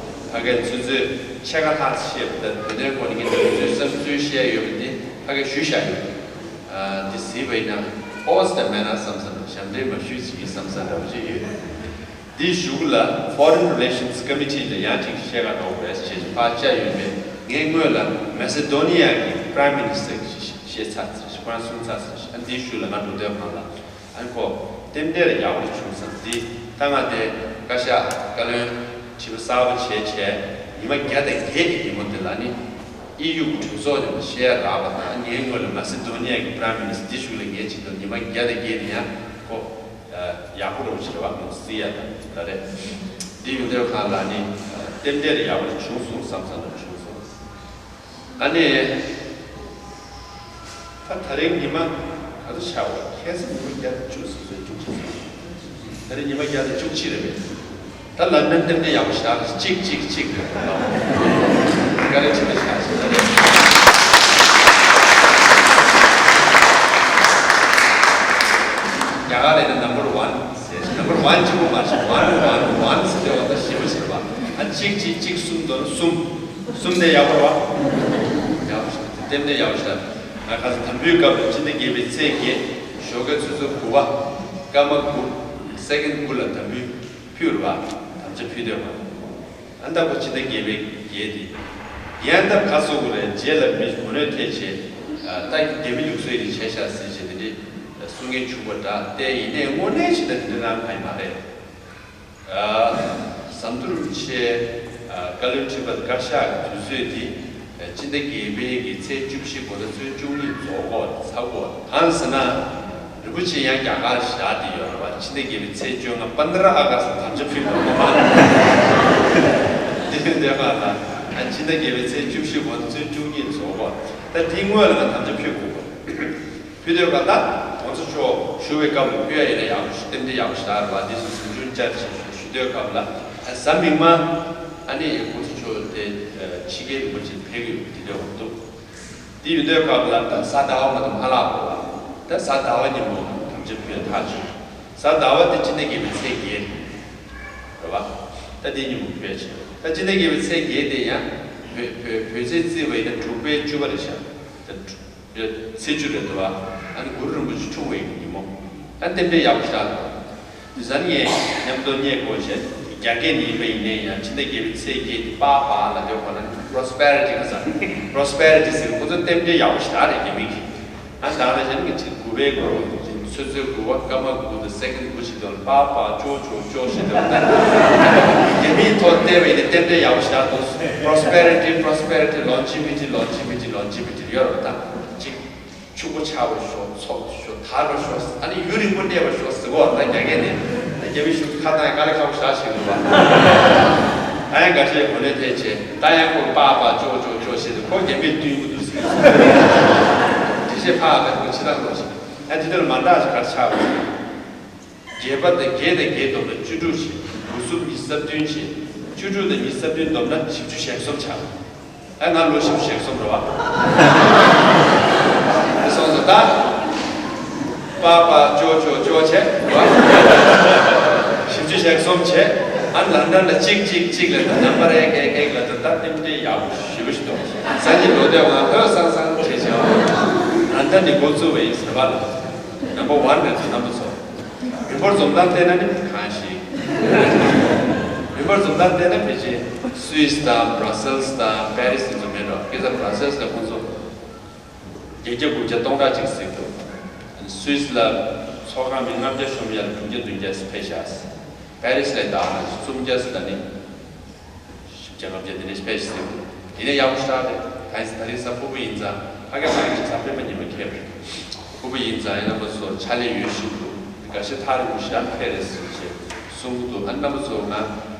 ཕ་གིའི་ཆུ་ཚོད་ཕྱེད་ཀ་ལྷག་ཙམ་བཤད་པ་དང་དེ་ནས་གོང་ནས་ངས་དུས་ཚོད་བསམ་ཚུལ་བཤད་ཡོད་པ་འདི་ཕ་གིར་ཞུས་བཞག་ཡོད། ཨ་འདི་གཟིགས་པ་ཡིན་ན་ཨོ་ཙི་ད་མེད་ན་བསམ་བསམ་ཞབས་འདྲེན་མ་ཞུས་ཅིག་ཡིན་བསམ་བསམ་འདྲ་པོ་ཅིག་ཡོད། འདིའི་གཞུག་ལ་Foreign Relations Committee ལ་ཡང་ཅིག་བཤད་ག་འགྲོ་དགོས་ཞེས་ཕར་བཅར་ཡོད་པས་ངས་སྔོན་ལ་མེ་སི་དོ་ནི་ཡ་གི་Prime Minister གི་བཤད་ཚར་ཚར་ཞིག་ ཁོ་རང་གསུངས་ཚར་ཟིན་ཞིག་ཨ་འདིའི་ཤུལ་ལ་ང་འགྲོ་དོན་གང་ལ། ཨ་ནི་ཁོ་རྟེན་འབྲེལ་ཡག་པོ་བྱུང་སོང་། འདི་ད་ང་དེ་བཀའ་ཤག་བཀའ་བློན་ཁྲི་པ་གསར་པ་བྱས་བྱས་ཉི་མ་བརྒྱ་དང་བརྒྱད་ཀྱི་ཉིན་མོ་དེ་ལ་ནི་ཨི་ཡུ་གི་གྲོས་ཚོགས་ནས་བཤད་རག་པ་དང་། ངའི་སྔོན་ལ་མ་སི་དོ་ནི་ཡ་གི་Prime Minister འདི་ཞུགས་ལ་ངའི་ཆེད་དུ་ཉི་མ་བརྒྱ་དང་བརྒྱད་དེ་ཡང་ཁོ་ཡག་པོ་རོགས་བྱེད་པ་མོ་སི་ཡ་དང་ལ་རེད། འདི་ཡོང་དུས་གང་ལ་ནི་རྟེན་འབྲེལ་ཡག་པོ་བྱུང་སོང་བསམ་བསམ་རོགས་བྱུང་སོང་། ཨ་ནི། ད་ད་རིང་ཉི་མ་ག་ཚོད་ཆགས་པ། ཁ་སང་ཉི་མ་བརྒྱ་དང་བཅུ་ཟེར་ཚོད་བཅུ་གཅིག་ཟེར། ད་རིང་ཉི་མ་བརྒྱ་དང་བཅུ་གཅིག་རེད་པས། ད་ལན་ནན་ཏན་ཏན་ཡག་པོ་ཞིག་གཅིག་གཅིག་གཅིག་རེད། བཀའ་དྲིན་ཆེ་ཞེ་དྲག་ཞིག་ད་རེད། རྒྱ་གར་ལ་ཡིན་ན་number one ཟེར། number one གཅིག་པོ་མ་ཞིག one one one ཟེར་དེ་བ་ད་ཞེ་པོ་ཞིག་རེད་པ། ཨ་གཅིག་གཅིག་གཅིག་གསུམ་དོན་གསུམ། གསུམ་དེ་ཡག་པོ་རེད་པ། ཡག་པོ་ཞིག་ཏན་ཏན་ཡག་པོ་ཞིག་རེད། ང་ཁ་སང་དམ་འབུལ་སྐབས་ལ་སྤྱི་ཟླ་བརྒྱད་པའི་ཚེས་བརྒྱད་ཞོགས་ཀའི་ཆུ་ཚོད་དགུ་པ། སྐར་མ་དགུ། སེ་ཀེན་དགུ་ལ་དམ་འབུལ་ཕུལ་རེད་པ། དམ་བཅའ་ཕུལ་དུས་པ། ཨ་ད་ཁོ་སྤྱི་ཟླ་བརྒྱད་པའི་བརྒྱད་དེ། ཡང་ད་ཁ་གསོ་དགོས་རེད། རྗེས་ལ་མི་གོ་གནས་ཐེབས་བྱས། ད་རྒྱ་མི་ལུགས་སྲོལ་ཡིན་བྱས་ཤག་ཟེར་བྱས་དེ་འདྲའི་གསུང་མཁན་བྱུང་བ་འདྲ། དེ་ཡིན་ནའི་དངོས་གནས་བྱས་ན་དེ་འདྲ་རང་གང་ཡང་མ་རེད། ཨ། ཟམ་གདོང་རིན་པོ་ཆེ་ཨ་བཀའ་བློན་ཁྲི་པ་བཀའ་ཤག་གི་དུས་ཚོད་དེ་ཨ་སྤྱི་ཟླ་བརྒྱད་པའི་གི་ཚེས་བཅུ་བཞི་དགོང་དག་ཚེས་བཅུ་གཉིས་རྫོགས་འགོ་ཚར་འགོ། གང་ཟེར་ན་རིན་པོ་ཆེ་ཡང་རྒྱ་གར་བཞག་བསྡད་ཡོད་རེད་པ། སྤྱི་ཟླ་བརྒྱད་པའི་ཚེས་བཅོ་ལྔ་པན་དྲ་ཨ་ག་སི་དམ་བཅའ་ཕུལ་དགོས་མ་རེད། དེ་ཡིན་དུས་གང་ལ་ཨ་སྤྱི་ཟླ་བརྒྱད་པའི་ཚེས་བཅུ་བཞི་དགོང་དག་ཚེས་བཅུ་གཉིས་རྫོགས་འགོ། ད་དེའི་སྔོན་ལ་ང་དམ་བཅའ་ཕུལ་དགོས་པ། ཕུལ་དུས་ག་ད་གོང་ས་མཆོག་ཞུ་བའི་སྐབས་ལ་ཕུལ་ཡ་ཡིན་ན་ཡག་པོ་ཞིག་རྟེན་འབྲེལ་ཡག་པོ་ཞིག་རག་རེད་པ། འདི་སུ་གཟིམ་ཆུང་བཅར་ཞིག་ཞུ་དུས་སྐབས་ལ་ཨ་གཟའ་མིག་དམར་ཨ་ནི་གོང་ས་མཆོག་དེ་ཕྱི་རྒྱལ་རིན་པོ་ཆེ་ཕེབས་ཀྱི་ཡོད་པ་དེ་འདྲ་འདུག་དེ་ཡོད་དུས་སྐབས་ལ་ད་གཟའ་ཟླ་བ་མ་གཏོགས་མ་ལྷག་པ་ལ། ད་གཟའ་ཟླ་བ་ཉིན་མོ་དམ་བཅའ་ཕུལ་ཡ་ཐག་ཆོད། གཟའ་ཟླ་བ་དེ་སྤྱི་ཟླ་བརྒྱད་པའི་ཚེས་བརྒྱད་རེད་པ། ད་དེ་ཉིན་མོ་ཕུལ་ཡ་བྱས། ད་སྤྱི་ཟླ་བརྒྱད་པའི་ཚེས་བརྒྱད་དེ་ཡང་བོད་བོད་བོད་ཚེས་བརྩིས་པ་ཡིན་ན་དྲུག་པའི་བཅུ་པ་རེད་ཤག་ད་ཚེས་བཅུ་རེད་འདུག་བ། ཨ་ནི་གུ་རུ་རིན་པོ་ཆེ་འཁྲུངས་པའི་ཉིན་མོ། ཨ་ནི་རྟེན་འབྲེལ་ཡག་པོ་ཞིག་རག་འདུག་དེ་ཟ་ནི་ངས་མཉམ་དུ་རྙེད་དགོས་བྱས། རྒྱ་སྐད་ནས་ཡིན་པ་ཡིན་ནའི་ཡང་ཕྱི་ཟླ་བརྒྱད་པའི་ཚེས་བརྒྱད་དེ་པ་པ་ལ་དེ་གོ་ན་པྲོ་སི་པེ་རི་ཊི་ག་ས་པྲོ་སི་པེ་རི་ཊི་ཟེར་ཁོ་ཚོ་རྟེན་འབྲེལ་ཡག་པོ་ཞིག་རག་རེད། རྒྱ་མི་གིས། ཨ་ད་ལ་གཞན་གྱི་ཆེད་དགུ་པའི་དགུ་ཆུ་ཚོད་དགུ་པ་སྐར་མ་དགུ་དང་སེ་ཀེན་དགུ་ཞིག་དང་པ་པ་ཅོ་ཅོ་ཅོ་ཞིག་དང་། རྒྱ་མིའི་ཐོག་བལྟས་པ་ཡིན་ན་རྟེན་འབྲེལ་ཡག་པོ་ཞིག་རག་འདུག་པྲོ་སི་པེ་རི་ཊི་པྲོ་སི་པེ་རི་ཊི་ལོན་ཇི་བི་ཊི་ལོན་ཇི་བི་ཊི་ལོན་ཇི་བི་ཊི་ཡོད་རེད་པ། ད་གཅིག་ཕྱུག་པོ་ཆགས་པར་ཤོག་ཚོགས་ཤོག་དར་བར་ཤོག་ཨ་ནི་ཡུན་རིང་པོ་གནས་པར་ཤོག་ཟེར་གོ་ད་རྒྱ་སྐད་ནས། ད་རྒྱ་མི་ཤུགས་ཁ་བཏང་དཀའ་ལས་ཁག་པོ་ཞེ་དྲག་ཞིག་འདུག་པ། ད་ཡང་འགའ་ཤས་གོ་གནས་ཐེབས་བྱས་ད་ཡང་ཁོ་པ་པ་ཅོ་ཅོ་ཅོ་ཞེས་ཏེ་ཁོ་རྒྱ་མིར་བསྟུན་གྱི་འདུག་ཟེར། དེ་བྱས་ཕ་ག་ཁོ་ཕྱི་ལ་ལོག་ཞིག་ཨ་དེ་དུས་ལ་མ་འདྲ་ཞིག་གར་ཆགས་པ་ཞིག་བརྒྱད་པ་དང་བརྒྱད་དང་བརྒྱད་བསྡོམས་ན་བཅུ་དྲུག་བྱས། དགུ་གསུམ་ཉི་ཤུ་རྩ་བདུན་བྱས། བཅུ་དྲུག་དང་ཉི་ཤུ་རྩ་བདུན་བསྡོམས་ན་བཞི་བཅུ་ཞེ་གསུམ་ཆགས། ཨ་ང་ལོ་བཞི་བཅུ་ཞེ་གསུམ་རེད་བ། དེ་སོང་ཙང་ད། པ་པ་ཅོ་ཅོ་ཅོ་བྱས་རེད་བ། བཞི་བཅུ་ཞེ་གསུམ་བྱས། ཨ་ལན་ཌན་ལ་གཅིག་གཅིག་གཅིག་ལ་ད་ནམ་བར་ཨེག་ཨེག་ཨེག་ལ་ད་ད་རྟེན་འབྲེལ་ཡག་པོ་ཞེ་པོ་ཞིག་འདུག་སང་ཉིན་ལོ་དེ་ང་ལྷོད་སང་སང་བྱས་བྱས་བ། ལན་ཌན་ནས་འགོ་བཙུགས་པ་ཡིན་ཟེར་བ་ལ། ནམ་བར་ཝན་རེད་འདུག་རྣམ་པ་ཚོ། མི་འབོར་འཛོམས་སྟངས་བལྟས་ན་ནི་གང་ཞིག་མི་འབོར་འཛོམས་སྟངས་བལྟས་ན་ཕལ་ཆེར་སུད་སི་དང་བྷ་ར་སེལ་སི་དང་པེ་རི་སི་འཛོམས་མེད་འགྲོ། སྐད་ཆ་བྷ་ར་སེལ་སི་ལ་ཁོང་ཚོ་བརྒྱད་བརྒྱ་དགུ་བརྒྱ་སྟོང་ཕྲག་གཅིག་ཟིན་འདུག་སུད་སི་ལ་ཚོགས་ཁང་མི་ལྔ་བརྒྱ་ཤོམ་ཡར་དྲུག་བརྒྱ་བདུན་བརྒྱ་ཕེབས་ཤག་པེ་རི་སི་ལ་ད་ནི་སུམ་བརྒྱ་ཟིན་ན་ནི། བཞི་བརྒྱ་ལྔ་བརྒྱ་དེ་འདྲའི་སྤེ་ཞིག་ཟེར། དེ་ནས་ཡག་པོ་ཞེ་དྲག་རེད། ད་ཡིན་ད་རིང་གཟའ་ཕུར་བུ་ཡིན་ཙང་ཕ་གི་ཕ་གི་གཟའ་སྤེན་པ་ཉི་མ་ཁེལ་རེད། ཕུར་བུ་ཡིན་ཙང་ཡིན་རྣམ་པ་ཚོ་ཕྱག་ལས་ཡོད་བཞིན་དུ་འགའ་ཤས་ཐག་རིང་པོ་ཞེ་དྲག་ཕེབས་རེད་ཟེར་བྱས་གསུང་གི་འདུག་ཨ་རྣམ་པ་ཚོ་ང་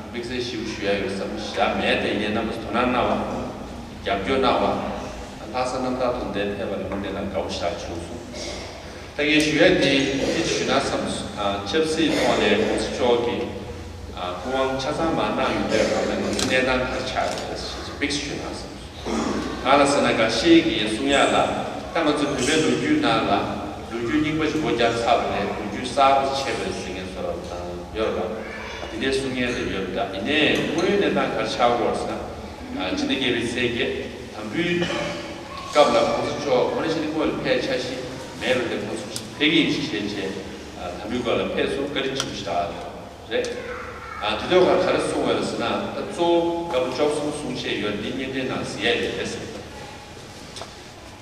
དམིགས་བསལ་ཞིབ་ཞུ་ཡ་ཡོད་བསམ་བཞག་མེད། དེ་ཡིན་རྣམ་པ་ཚོ་དོ་སྣང་གནང་བ། རྒྱབ་སྐྱོར་གནང་བ། ལྷ་ས་རྣམ་དག་དོན་ལྡན་ཕེབས་པ་ལ་དངོས་གནས་ལ་དགའ་པོ་ཞེ་དྲག་བྱུང་སོང་། ད་ངས་ཞུ་ཡ་དེ་འདི་ཞུ་ན་བསམ་སོང་། ཆབ་སྲིད་ཐོག་ནས་གོང་ས་མཆོག་གིས་སྐུ་དབང་ཆ་ཚང་མ་གནང་ཡོད་པའི་སྒང་ལ་ང་ཚོ་གནས་སྟངས་ག་རེ་ཆགས་ཡོད་རེད་ཞེས་པིག་ཞུ་ན་བསམ་སོང་། གང་ལ་ཟེར་ན་འགའ་ཤས་ཀྱིས་གསུང་ཡ་ལ་ད་ང་ཚོ་བོད་པའི་ལོ་རྒྱུས་ནང་ལ་ལོ་རྒྱུས་རྙིང་པ་ཞིག་སྒོ་བརྒྱབ་ཚར་བ་རེད། ལོ་རྒྱུས་གསར་པ་ཆེ་བ་རེད་ཟེར་མཁན་ཚོ་རང་དང་ཡོད་རེད་པ། དེ་འདྲའི་གསུང་མཁན་དེ་ཡོད་རེད། ད་ཡིན་ནའི་དངོས་ཡོད་གནས་སྟངས་ག་རེ་ཆགས་ཀྱི་ཡོད་རེད་ཟེར་ན། ཕྱི་ཟླ་བརྒྱད་པའི་ཚེས་བརྒྱད་དམ་འབུལ་སྐབས་ལ་གོང་ས་མཆོག་ཁོ་རང་ཕྱི་ཟླ་དངོས་ལ་ཕེབས་འཆར་གཞི་མེད་པ་དེ་ཁོང་ཚོ་ཕེབས་ཀྱི་ཡིན་ཞེས་བྱས་བྱས་དམ་འབུལ་སྐབས་ལ་ཕེབས་སོང་། བཀའ་དྲིན་ཆེན་པོ་ཞེ་དྲག་རེད། དེ་དུས་ཁར་ག་རེ་གསུངས་པ་རེད་ཟེར་ན། ད་གཙོ་བོ་སྐར་མ་བཅུ་གསུམ་གསུང་བཤད་ཡོད་འདི་བརྙན་འཕྲིན་ནང་གཟིགས་ཡ་ཡོད་རེད་ཟེར།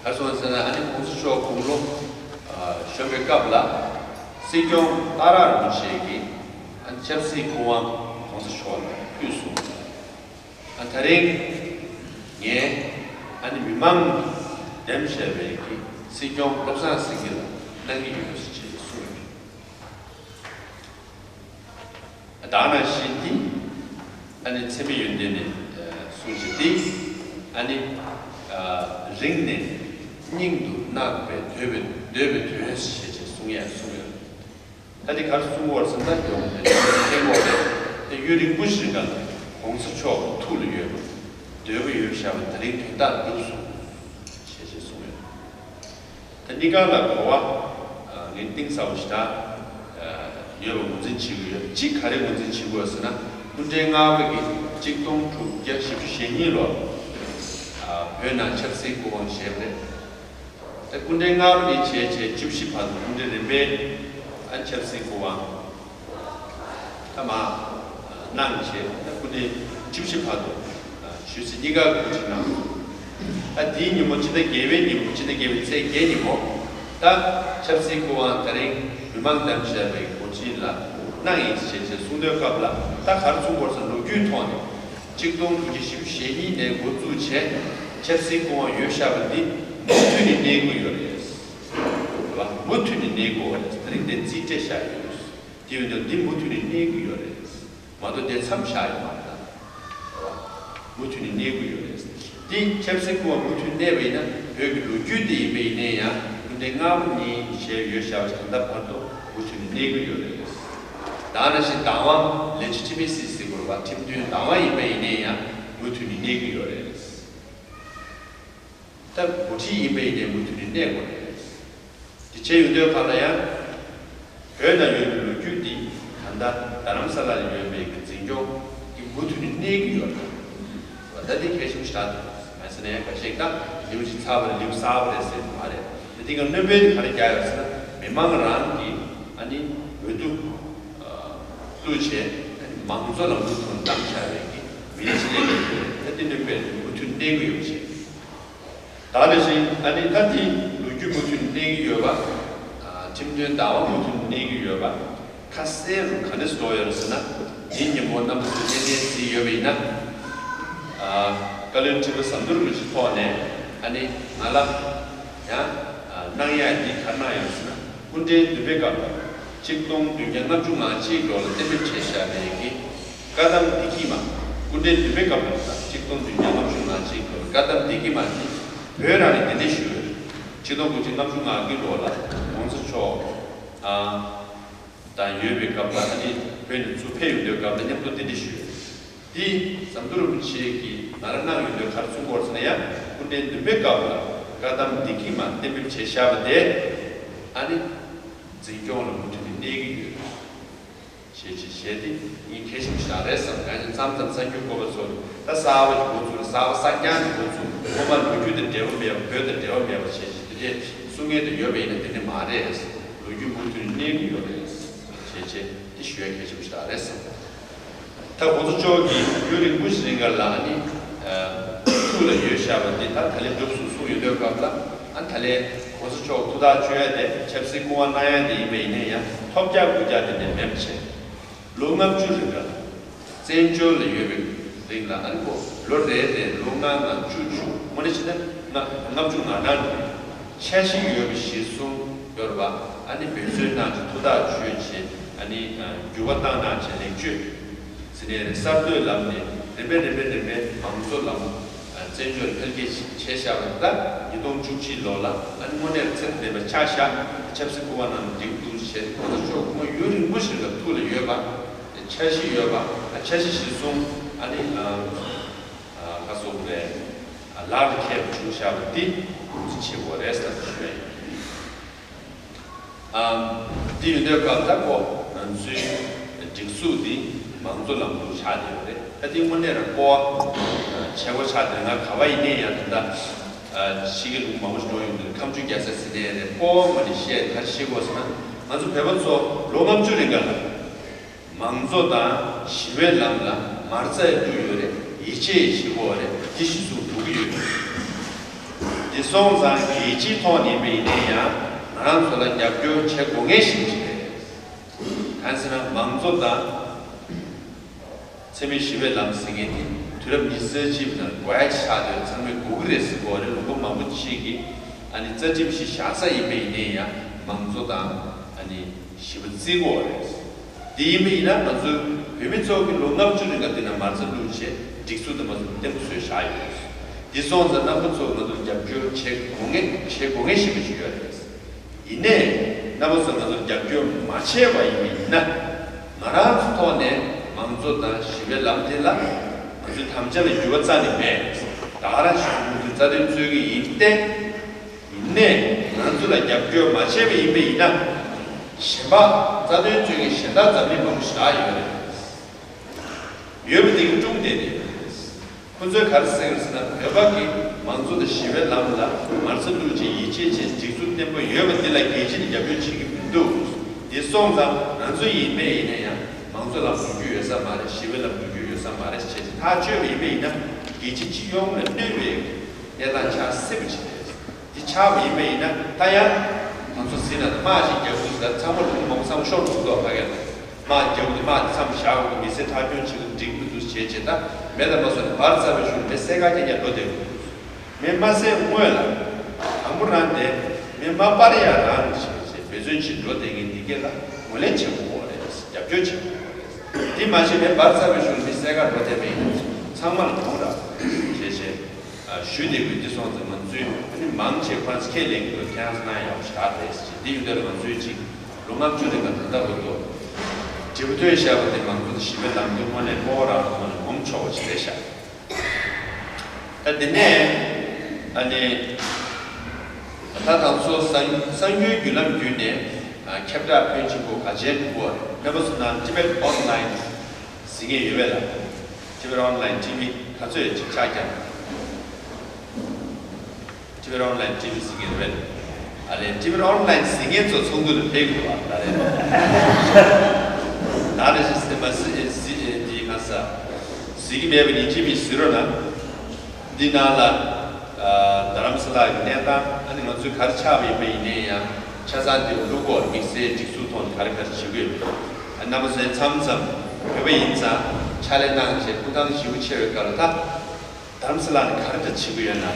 ག་རེ་སོང་ཟེར་ན། ཨ་ནི་གོང་ས་མཆོག་དགུང་ལོ་ཨ་གཞོན་པའི་སྐབས་ལ་སྲིད་སྐྱོང་ཏཱ་ར་རིན་པོ་ཆེ་གིས་ཨ་ནི་ཆབ་སྲིད་སྐུ་དབང་གོང་ས་མཆོག་ལ་ཕུལ་སོང་། ཨ་ད་རིང་ངས་ཨ་ནི་མི་མང་གིས་འདེམས་བྱས་པའི་གི་སྲིད་སྐྱོང་བློ་བཟང་སེང་གེ་ལ་གནང་གི་ཡོད་ཅེས་གསུངས་ཡོད། ད་ག་ནང་བཞིན་དེ་ཨ་ནི་ཚད་མེད་ཡོན་ཏན་ནས་གསུངས་བྱས་ཏེ། ཨ་ནི་རིང་ནས་སྙིང་དུ་བརྣག་པའི་འདོད་པའི་འདོད་པའི་དོན་ཞེས་བྱས་གསུང་ཡང་གསུངས་ཡོད། ད་འདི་ག་རེ་གསུང་གི་ཡོད་ཟེར་ན། ཡོང་དེ་ཐེངས་འོག་དེ་ཡུན་རིང་པོ་ཞིག་ག་གོང་ས་མཆོག་གི་ཐུགས་ལ་ཡོད་པའི་འདོད་པ་ཡོད་བཞག་པ་དེ་རིང་དོན་དག་འགྲུབ་སོང་ཞེས་བྱས་གསུངས་ཡོད། ད་གཉིས་ཀ་ལ་གོ་བ་ངས་གཏིང་ཟབ་པོ་ཞིག་ད་ཡོད་པ་ངོས་འཛིན་བྱེད་ཀྱི་ཡོད། གཅིག་ག་རེ་ངོས་འཛིན་བྱེད་ཀྱི་ཡོད་ཟེར་ན། སྐུ་ཕྲེང་ལྔ་པ་གིས་གཅིག་སྟོང་དྲུག་བརྒྱ་བཞི་བཅུ་ཞེ་གཉིས་ལོར་བོད་ནང་ཆབ་སྲིད་སྐུ་དབང་བཞེས་པ་རེད། ད་སྐུ་ཕྲེང་ལྔ་པ་ནས་བྱས་བྱས་བཅུ་བཞི་བར་དུ་སྐུ་ཕྲེང་རིམ་པས་ཨ་ཆབ་སྲིད་སྐུ་དབང་ད་མར་གནང་བྱས། ད་སྐུ་ཕྲེང་བཅུ་བཞི་བར་དུ་ཞུ་ཚིག་གཉིས་ཀ་གོ་སྒྲིག་གནང་སོང་། ད་དེའི་ཉིན་མོ་ཕྱི་ཟླ་བརྒྱད་པའི་ཉིན་མོ་ཕྱི་ཟླ་བརྒྱད་པའི་ཚེས་བརྒྱད་ཉིན་མོ་ད་ཆབ་སྲིད་སྐུ་དབང་ད་རིང་མི་མང་གདམ་བྱས་པའི་འགོ་ཁྲིད་ལ་གནང་ཡིན་ཞེས་བྱས་གསུང་དོན་སྐབས་ལ། ད་ག་རེ་གསུང་དགོས་ཟེར་ན། ལོ་རྒྱུས་ཐོག་ནས་གཅིག་སྟོང་དྲུག་བརྒྱ་བཞི་བཅུ་ཞེ་གཉིས་ནས་འགོ་བཙུགས་བྱས་ཆབ་སྲིད་སྐུ་དབང་ཡོད་བཞག་པ་འདི་མུ་མཐུད་ནས་གནས་ཀྱི་ཡོད་རེད། རེད་བ། མུ་མཐུད་ནས་གནས་ཀྱི་ཡོད་རེད། ད་རིང་དེ་རྩིས་སྤྲད་བཞག་ཡོད། དེ་ཡོད་ན་འདི་མུ་མཐུད་ནས་གནས་ཀྱི་ཡོད་རེད། མ་གཏོགས་དེ་མཚམས་བཞག་ཡོད་མ་རེད། མུ་མཐུད་ནས་གནས་ཀྱི་ཡོད་རེད། འདི་ཆབ་སྲིད་སྐུ་དབང་མུ་མཐུད་གནས་པ་ཡིན་ན། བོད་ཀྱི་ལོ་རྒྱུས་དེ་ཡིན་པ་ཡིན་ན་ཡང་། སྐུ་ཕྲེང་ལྔ་པ་ནས་བྱས་ཡོད་བཞག་པ་ཞིག་ད་ལྟ་བར་དུ་མུ་མཐུད་ནས་གནས་ཀྱི་ཡོད་རེད། ད་ནང་བཞིན་བདག་དབང་ལེ་ཇི་ཊི་མེ་སི་ཟེར་དགོས་རེད་བ། ཁྲིམས་མཐུན་བདག་དབང་ཡིན་པ་ཡིན་ན་ཡང་མུ་མཐུད་ནས་གནས་ཀྱི་ཡོད་རེད། ད་འགོ་ཁྲིད་ཡིན་པ་ཡིན་ནའི་མུ་མཐུད་ནས་གནས་དགོས་རེད། དེ་བྱས་ཡོང་དུས་གང་ལ་ཡང་། བོད་ནང་ཡོད་པའི་ལོ་རྒྱུས་འདི་ད་ལྟ་རྡ་རམ་ས་ལ་ལ་ཡོད་པའི་གི་འཛིན་སྐྱོང་གིས་མུ་མཐུད་ནས་གནས་ཀྱི་ཡོད་རེད། ད་འདི་གལ་ཆེན་པོ་ཞིག་རེད། མ་ཟེར་ན་ཡང་འགའ་ཤས་ཀྱིས་ད་ལེའུ་གཅིག་ཚར་བ་རེད། ལེའུ་གསར་པ་རེད་ཟེར་གྱི་མ་རེད། དེ་འདི་ག་སྣོན་པོ་དེ་ག་རེ་རྒྱག་ཡོད་ཟེར་ན། མི་མང་རང་གིས་ཨ་ནི་འོས་བསྡུ་བླུགས་བྱས། མང་གཙོ་ལམ་ལུགས་ཐོག་བདམས་བཞག་པའི་གི་མི་རིགས་ཅིག་སླེབས་ཡོད་རེད། ད་འདི་སྣོན་པོ་དེ་མུ་མཐུད་གནས་ཀྱི་ཡོད་པ་བྱས། ད་ནང་བཞིན་ཨ་ནི་ད་དེ་ལོ་རྒྱུས་མུ་མཐུད་གནས་ཀྱི་ཡོད་པ། ཨ་ཁྲིམས་མཐུན་བདག་དབང་མུ་མཐུད་གནས་ཀྱི་ཡོད་པ། ཁ་གསལ་རུ་ག་འདྲས་འགྲོ་ཡོད་རེད་ཟེར་ན། དེའི་ཉིན་མོ་རྣམ་པ་ཚོས་གནས་བརྟན་གཟིགས་ཡོད་པ་ཡིན་ན། ཨ་བཀའ་བློན་ཁྲི་པ་ཟམ་གདོང་རིན་པོ་ཆེའི་ཐོག་ནས་ཨ་ནི་ང་ལ་ཡང་ཨ་གནང་ཡག་འདི་ག་རེ་གནང་ཡོད་ཟེར་ན། སྐུ་ཕྲེང་བདུན་པའི་སྐབས་ལ་གཅིག་སྟོང་བདུན་བརྒྱ་ལྔ་བཅུ་ང་གཅིག་ལོ་ལ་གཏན་འབེབས་བྱས་བཞག་པའི་གི་བཀའ་གདམས་བདེ་སྐྱིད་མ། སྐུ་ཕྲེང་བདུན་པའི་སྐབས་ལ་ད་གཅིག་སྟོང་བདུན་བརྒྱ་ལྔ་བཅུ་ང་གཅིག་ལོ་ལ་བཀའ་གདམས་བདེ་སྐྱིད་མ་འདི་བོད་རང་ནས་གདན་འདྲེན་ཞུས་ཡོད། གཅིག་སྟོང་དགུ་བརྒྱ་ལྔ་བཅུ་ང་དགུ་ལོ་ལ་གོང་ས་མཆོག་ཨ་དང་ཡོད་པའི་སྐབས་ལ། ཨ་ནི་བོད་ནས་ཚུར་ཕེབས་ཡོང་དུས་སྐབས་ལ་མཉམ་དུ་གདན་འདྲེན་ཞུས་ཡོད། འདི་ཟམ་གདོང་རིན་པོ་ཆེ་གིས་ང་ལ་གནང་ཡོང་དུས་ག་རེ་གསུང་གི་ཡོད་ཟེར་ན། ཡང་སྐུ་ཕྲེང་བདུན་པའི་སྐབས་ལ་བཀའ་གདམས་བདེ་སྐྱིད་མ་གཏན་འབེབས་བྱས་བཞག་པ་དེ་ཨ་ནི་འཛིན་སྐྱོང་ལ་མུ་མཐུད་ནས་གནས་ཀྱི་ཡོད་ཅེས་བྱས་བྱས་ཏེ་ངས་གལ་ཆེན་པོ་ཞིག་རེད་བསམ། གང་ཡིན་མཚམས་མཚམས་གསར་འགྱུར་བཀོད་པ་ཚོ་ད་གསར་པ་གི་འགོ་ཚུགས་རེད། གསར་པ་གསར་རྐྱང་གི་འགོ་ཚུགས། སྔོན་མ་ལོ་རྒྱུས་དང་འབྲེལ་བ་མེད་པ། བོད་དང་འབྲེལ་བ་མེད་པ་བྱས་བྱས་དེ་འདྲས་གསུང་མཁན་དེ་ཡོད་པ་ཡིན་ན་དེ་འདྲས་མ་རེད། ལོ་རྒྱུས་མུ་མཐུད་ནས་གནས་ཀྱི་ཡོད་རེད་ཅེས་བྱས་ཏེ་ཞུ་ཡ་གལ་ཆེན་པོ་ཞིག་རེད་བསམ། ད་གོང་ས་མཆོག་གིས་ཡུན་རིང་པོ་ཞིག་རིང་ག་ལ་ཨ་ནི་ཨ་ཐུགས་ལ་ཡོད་བཞག་པ་འདི་ད་ད་ལན་འགྲུབ་སོང་གསུངས་ཡོང་དུས་སྐབས་ལ། ཨ་ད་ལན་གོང་ས་མཆོག་ཐུགས་ཐག་ཆོད་ཡ་དེ། ཆབ་སྲིད་སྐུ་དབང་གནང་ཡ་དེ་ཡིན་པ་ཡིན་ན་ཡང་ཐོབ་རྒྱག་རྐུ་རྒྱག་དེ་འདྲ་མེད་པ་བྱས། ལོ་ལྔ་བཅུ་རིང་ག་ལ་བཙན་བྱོལ་ལ་ཡོད་པའི་རིང་ལ། ཨ་ནི་ཁོ་ལོ་རེ་རེ་ལོ་ལྔ་ལྔ་བཅུ་བཅུ། དངོས་གནས་བྱས་ན་ལྔ་ལྔ་བཅུ་ང་གྲངས་རེད། འཆར་གཞི་ཡོད་པ་གཞིར་བཟུང་ཡོད་རེད་པ། ཨ་ནི་འབད་བརྩོན་གནང་བྱས་ཐུགས་ཐག་ཆོད་བྱས། ཨ་ནི་ཨ་འགྱུར་བ་བཏང་གནང་བྱས་ལེགས་བཅོས་ཟེར་ནས་གསར་གཏོད་ལམ་ནས་རིམ་པས་རིམ་པས་རིམ་པས་མང་གཙོ་ལམ་ཨ་བཙན་བྱོལ་འཕེལ་རྒྱས་བྱས་བཞག་པ་རེད། ད་ཉིས་སྟོང་བཅུ་གཅིག་ལོ་ལ་ཨ་ནི་དངོས་གནས་ཚད་ལྡན་པ་ཆགས་བཞག་ཆབ་སྲིད་སྐུ་དབང་གནང་ནས་འགྲིག་འདུག་བྱས། གོང་ས་མཆོག་སྐུ་ངོ་ཡུན་རིང་པོ་ཞིག་ལ་ཐུགས་ལ་ཡོད་པ། འཆར་གཞི་ཡོད་པ། འཆར་གཞི་གཞིར་བཟུང་ཨ་ནི་ཨ་ཨ་ག་སོགས་རེད། ལག་ལ་འཁྱེར་བྱུང་བཞག་པ་འདི་ཐུགས་རྗེ་ཆེ་བོ་རེད་བསམ་ཞུ་ཡ་ཡིན། ཨ་འདི་ཡོད་དུས་སྐབས་ད་ཁོ་ང་ཚོའི་སྒྲིག་འཛུགས་འདི་མང་གཙོ་ལམ་ལུགས་ཆགས་བསྡད་ཡོད་རེད། ད་འདི་དངོས་གནས་རང་སྤོབས་པ་ཆེ་བོ་ཆགས་བསྡད། ང་ག་པར་ཡིན་ནའི་ཡང་ད་ལྟ་ཕྱི་རྒྱལ་ལུང་མང་པོ་ཞིག་འགྲོ་ཡོང་དུས་ཁ་མཆུ་རྒྱག་ས་ཟིན་ནའི་རེད། སྤོབས་པ་ངོས་ནས་བཤད། ག་རེ་བཤད་དགོས་ཟེར་ན། ང་ཚོ་བོད་པ་ཚོ་ལོ་ལྔ་བཅུ་རིང་ག་ལ་མང་གཙོ་དང་ཞི་བའི་ལམ་ལ་མ་རྩ་ཡི་འགྲོ་ཡོད་རེད། ཡིད་ཆེས་བྱེད་དགོས་རེད། འདི་གཞིར་བཟུང་འགྲོ་གི་ཡོད་རེད། དེ་སོང་ཙང་རྒྱལ་སྤྱིའི་ཐོག་ནས་ཡིན་པ་ཡིན་ན་ཡང་ང་རང་ཚོ་ལ་རྒྱབ་སྐྱོར་བྱེད་དགོས་ངེས་ཤིག་ཅིག་རེད། གང་ཟེར་ན་མང་གཙོ་དང་། འཚེ་མེད་ཞི་བའི་ལམ་ཟེར་མཁན་དེ་དུས་རབས་ཉི་ཤུ་རྩ་གཅིག་པའི་ནང་བཀའ་ཆགས་དུས་ཚང་མས་སྒུག་གི་རེད་ཟེར་གོ་རེད། ལུང་པ་མང་པོ་ཞིག་གིས་ཨ་ནི་རྩ་ཁྲིམས་ཤིག་བཞག་ས་ཡིན་པ་ཡིན་ནའི་ཡང་མང་གཙོ་དང་ཨ་ནི་ཞི་བ་བརྩི་གོ་རེད། དེ་ཡིན་པ་ཡིན་ན་ང་ཚོའི་བོད་མི་ཚོ་གི་ལོ་ལྔ་བཅུ་རིང་ག་དེ་ན་མ་རྩ་བླུགས་བྱས་སྒྲིག་འཛུགས་དེ་མ་ཚོ་བརྟན་པོ་བཟོས་བཞག་ཡོད་རེད། དེ་སོང་ཙང་རྣམ་པ་ཚོ་ང་ཚོ་རྒྱབ་སྐྱོར་བྱེད་དགོས་ངེས་བྱེད་དགོས་ངེས་ཞེ་པོ་ཅིག་ཡོད་རེད། ཡིན་ནའི་རྣམ་པ་ཚོ་ང་ཚོར་རྒྱབ་སྐྱོར་མ་བྱས་པ་ཡིན་པ་ཡིན་ན། ང་རང་ཚོ་ཐོག་ནས་མང་གཙོ་དང་ཞི་བའི་ལམ་དེ་ལ་ང་ཚོའི་དམ་བཅའ་ལ་འགྱུར་བ་རྩ་ནས་མེད། ད་ག་རང་ཞིག་མུ་མཐུད་རྩ་དོན་རྩོད་ཀྱི་ཡིན་ཏེ། ཡིན་ནའི་ང་ཚོ་ལ་རྒྱབ་སྐྱོར་མ་བྱས་པ་ཡིན་པ་ཡིན་ན། གཞན་པ་རྩ་དོན་རྩོད་མཁན་གཞན་དག་འཛམ་གླིང་མང་པོ་ཞིག་ཡོད་རེད། ཡོད་པ་དེ་གི་ཀྲུང་བསྡད་དེ་ཡོད་རེད། ཁོ་ཚོས་ག་རེ་ཟེར་གི་རེད་ཟེར་ན་བོད་པ་གི་མང་གཙོ་དང་ཞི་བའི་ལམ་ལ་མ་རྩ་བླུགས་བྱས་ཡིད་ཆེས་བྱས་སྒྲིག་འཛུགས་བརྟན་པོ་ཡོད་པ་འདི་ལ་རྒྱལ་སྤྱི་ནས་རྒྱབ་སྐྱོར་བྱེད་ཀྱི་མི་འདུག་དེ་སོང་ཙང་ང་ཚོ་ཡིན་པས་ཡིན་ན་ཡང་མང་གཙོ་ལ་འགྲོ་རྒྱུ་ཡོད་ས་མ་རེད། ཞི་བའི་ལམ་འགྲོ་རྒྱུ་ཡོད་ས་མ་རེད་ཅེས་ཐག་གཅོད་པ་ཡིན་པས་ཡིན་ན་རྒྱལ་སྤྱི་སྤྱི་ཡོངས་ལ་གནོད་པའི་གནས་སྟངས་ཆགས་སྲིད་པ་ཅིག་རེད། འདི་ཆགས་པ་ཡིན་པ་ཡིན་ན་ད་ཡང་ང་ཚོ་ཟིན་ན་དམག་ཞིག་རྒྱག་དགོས་ཟེར་ན་ཚང་མ་ལུང་མང་ཚང་མ་ཤོར་འགྲོ་འདུག་ཕ་གི་ལ། དམག་རྒྱག་དགོས་དམག་འདི་མཚམས་བཞག་དགོས། མི་སེར་ཐག་གཅོད་བྱེད་དགོས། འགྲིག་མི་འདུག་བྱས་བྱས་ད་མེ་ད་མ་སོང་ནས་བར་ཚ་བའི་གཞུང་མི་སེར་ག་རྐྱང་རྐྱང་འགྲོ་བསྡད་དགོས། མི་མ་བསད་སྔོན་ལ་དང་པོ་རང་དེ་མི་མ་སྤར་ཡ་རང་བྱས་བྱས་འབད་བརྩོན་བྱེད་འགྲོ་བསྡད་མཁན་འདི་གས་ལ་ངོས་ལེན་བྱེད་དགོས་རེད། རྒྱབ་སྐྱོར་བྱེད་དགོས་རེད། འདི་མ་བྱས་མི་བར་ཚ་བའི་གཞུང་མི་སེར་ག་འགྲོ་བསྡད་མེད། ཚང་མ་ལ་གོང་ར་བྱས་བྱས། ཞུས་དེ་གུས་འདི་སོང་ཙང་ང་ཚོས་ཨ་ནི་མང་ཆེ་ཁོ་རང་ཚོ་ཁས་ལེན་གྱི་འདུག་ཁྱེད་རང་ཚོ་གནང་ཡག་ཞིག་རེད་ཟེར་གྱི། འདི་ཡོད་དུས་ང་ཚོས་ཅིག་ལོ་ལྔ་བཅུ་རིང་ག་ད་ལྟ་བར་དུ་འབྲས་བུ་ཐོན་བཞག་པ་དེ་མང་ཚོགས་ཀྱི་ཞི་བའི་ལམ་དུ་དངོས་གནས་སྤོབས་པ་རང་ཐོག་ནས་ངོམ་ཆོག་པ་ཞིག་རེད་ཤག་ད་དེ་ནས་ཨ་ནི་ད་ད་ཚོ་གསར་གསར་འགྱུར་བརྒྱུད་ལམ་བརྒྱུད་ནས་ཁྱབ་བསྒྲགས་ཕོན་ཆེན་པོ་ག་ཅན་འགྲོ་གི་རེད། རྣམ་པ་ཚོ་ནང་Tibet Online ཟེར་མཁན་ཡོད་པས་ལ། Tibet Online TV ག་ཚོད་ཅིག་ཆགས་ཀྱང་། Tibet Online TV ཟེར་མཁན་རེད། ཨ་ལས་Tibet Online ཟེར་མཁན་ཚོ་ཚོགས་འདུ་ལ་ཕེབས་དགོས་པ་ད་རེད། ད་རེད་ཞེས་ཟེར་མ་ཟེར་ཟེར་འདི་ག་ས་ཟེར་གྱི་མེད་པ་ཡིན་གཅིག་མིན་ཟེར་རོགས་གནང་། འདི་ནང་ལ་རྡ་རམ་ས་ལ་གི་གནས་སྟངས། ཨ་ནི་ང་ཚོས་ག་རེ་ཆགས་པ་ཡིན་པ་ཡིན་ནའི་ཡང་ཆ་ཚང་འདི་བླུག་གོ་དམིགས་བསལ་སྒྲིག་འཛུགས་ཐོག་ནས་ག་རེ་ག་རེ་བྱེད་དགོས་ཡོད་པ། ཨ་རྣམ་པ་ཚོ་མཚམས་མཚམས་བོད་པ་ཡིན་ཙང་ཕྱག་ལས་གནང་བྱས་སྐུ་ཐང་ཞེ་པོ་ཆེ་བའི་སྐབས་ལ་ད་རྡ་རམ་ས་ལ་ནས་ག་རེ་འདྲ་བྱེད་དགོས་ཡོད་ན་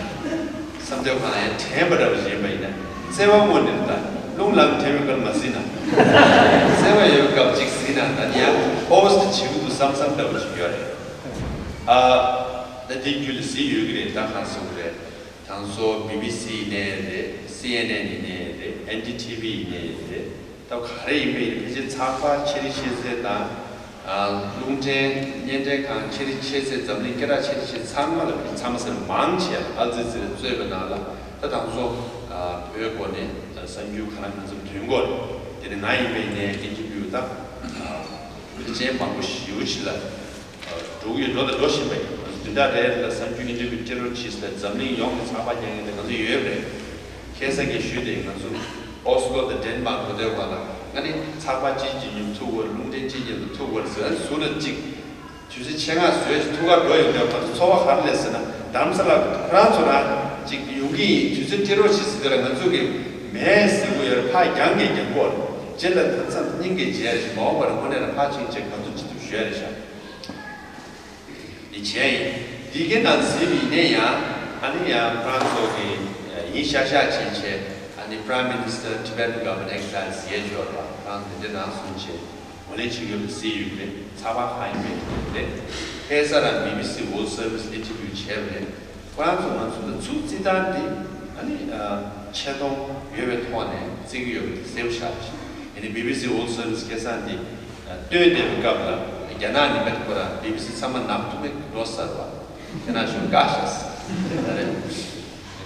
བསམ་དོན་གང་ལ་ཡང་དྲན་པ་འདྲ་བ་ཞིག་ཡིན་པ་ཡིན་ན་བརྩེ་བ་དངོས་གནས་ད་རླུང་ལངས་དྲན་པའི་སྐབས་མ་ཟིན་ན་བརྩེ་བ་ཡོད་པའི་སྐབས་གཅིག་ཟིན་ན་ད་ཡང་ཨོ་བོ་སི་ཊི་བྱེད་དགོས་འདུག་བསམ་བསམ་འདྲ་བ་ཞིག་ཡོད་རེད། ཨ། ད་དེ་རྒྱུད་ལ་གཟིགས་ཡོད་ཀྱི་རེད། ད་གང་གསུང་གི་རེད། དང་སོ་བི་བི་སི་ཡིན་ནའི་རེད། སི་ཨེན་ཨེན་ཡིན་ནའི་རེད། ཨེན་ཌི་ཊི་ཝི་ཡིན་ནའི་རེད། ད་ག་རེ་ཡིན་པ་ཡིན་ན་ཕལ་ཆེར་ཚགས་པར་ཆེད་རིགས་ཤེས་ཚད་དང་། ཨ། རླུང་འཕྲིན་བརྙན་འཕྲིན་ཁང་ཆེད་རིགས་ཤེས་ཚད་འཛམ་གླིང་སྐད་གྲགས་ཆེ་རིགས་ཤེས་ཚད་ཚང་མ་ལ་ཚང་མ་ཟེར་མང་ཆེ་ཨལ་ཛི་ཛི་ར་གཙོས་པའི་ནང་ལ་ད་དང་སོ་བོད་སྐོར་ནས་གསར་འགྱུར་ག་རེ་ག་ཚོད་ཐོན་གོ་རེད། དེ་ནས་ང་ཡིན་པ་ཡིན་ནའི་ཨིན་ཊར་བིའུ་ད་མི་ཅན་མང་པོ་ཞེ་པོ་ཅིག་ལ། འགྲོ་གི་ཡོད། འགྲོ་དང་འགྲོ་བཞིན་པ་ཡིན། བདུན་ཕྲག་རེ་རེ་ལ་གསར་འགྱུར་ཨིན་ཊར་བིའུ་སྤྲད་རོགས་གྱིས་ལ་འཛམ་གླིང་ཡོངས་ཀྱི་ཚགས་པར་རྒྱག་མཁན་དེ་ང་ཚོ་ཡོད་རེད། ཁ་སང་གི་ཞུས་ཏེ་ང་ཚོ་ཨོ་སི་ལོ་དང་ཌེན་མཱག་འགྲོ་དུས་བར་ལ་ང་ནི་ཚགས་པར་གཅིག་གཅིག་མཉམ་ཐུག་དགོས་རེད། རླུང་འཕྲིན་གཅིག་མཉམ་དུ་ཐུག་དགོས་རེད་ཟེར། ཨ་ནི་ཟུར་ལ་གཅིག་དུས་ཚོད་ཆེད་མངགས་བཟོས་ཐུག་གར་འགྲོ་ཡོང་དུས་ང་ཚོ་ཚོར་བ་ག་རེ་སླེབས་ཟེར་ན་རྡ་རམ་ས་ལ་ཁོ་རང་ཚོ་རང་གཅིག་ཡོང་གི་ཡིན། དུས་ཚོད་སྤྲད་རོགས་གྱིས་ཟེར་དུས་ལ་ང་ཚོ་གི་མེད་ཟེར་གྱི་ཡོད་རེད། ཕར་རྒྱང་གིས་རྒྱང་གོ་རེད། རྗེས་ལ་ད་མཚམས་སྙིང་གི་རྗེས་རེད། མ་འོངས་པར་དངོས་གནས་ལ་ཕར་ཕྱིན་བྱས་ག་ཚོད་ཅིག་ཐུབ་ཞུ་ཡ་རེད་ཤག་འདི་བྱས་ཡིན། འདི་གའི་ནང་གཟིགས་པ་ཡིན་ནའི་ཡང་ཨ་ནི་ཡང་ཧྥ་རན་སི་ཚོགས་ཀྱི་ཡིན་ཤག་ཤག་བྱས་བྱས་ཨ་ནི་Prime Minister Tibetan Government Exile ཟེར་ཡས་ཡོད་རེད་པ། ཁོ་རང་འདི་འདྲ་ནང་སོང་བྱས་ངོས་ལེན་བྱེད་ཀྱི་ཡོད་པ་གཟིགས་ཡོད་ཀྱི་རེད། ཚགས་པར་ཁག་ཡིན་པའི་རེད། ཁ་སང་རང་བི་བི་སི་World Service ལ་ཨིན་ཊར་བིའུ་བྱས་པ་རེད། ཁོ་རང་ཚོ་ང་ཚོ་ལ་ཚུར་བརྩི་སྟངས་འདི་ཨ་ནི་ཆེ་མཐོང་ཡོད་པའི་ཐོག་ནས་བརྩི་གི་ཡོད་པ་གསལ་པོ་ཤར་ཞིང་། ཡིན་ནའི་བི་བི་སི་World Service ཁ་སང་འདི་སྟོན་བསྡད་པའི་སྐབས་ལ་རྒྱ་ནག་ནས་མེད་ཁོ་རང་བི་བི་སི་ཚང་མ་ནག་ཐུག་མེད་འགྲོ་ཚར་བ། ཁྱེད་རང་ཞུ་བཀག་ཤག་ཟེར་རེད།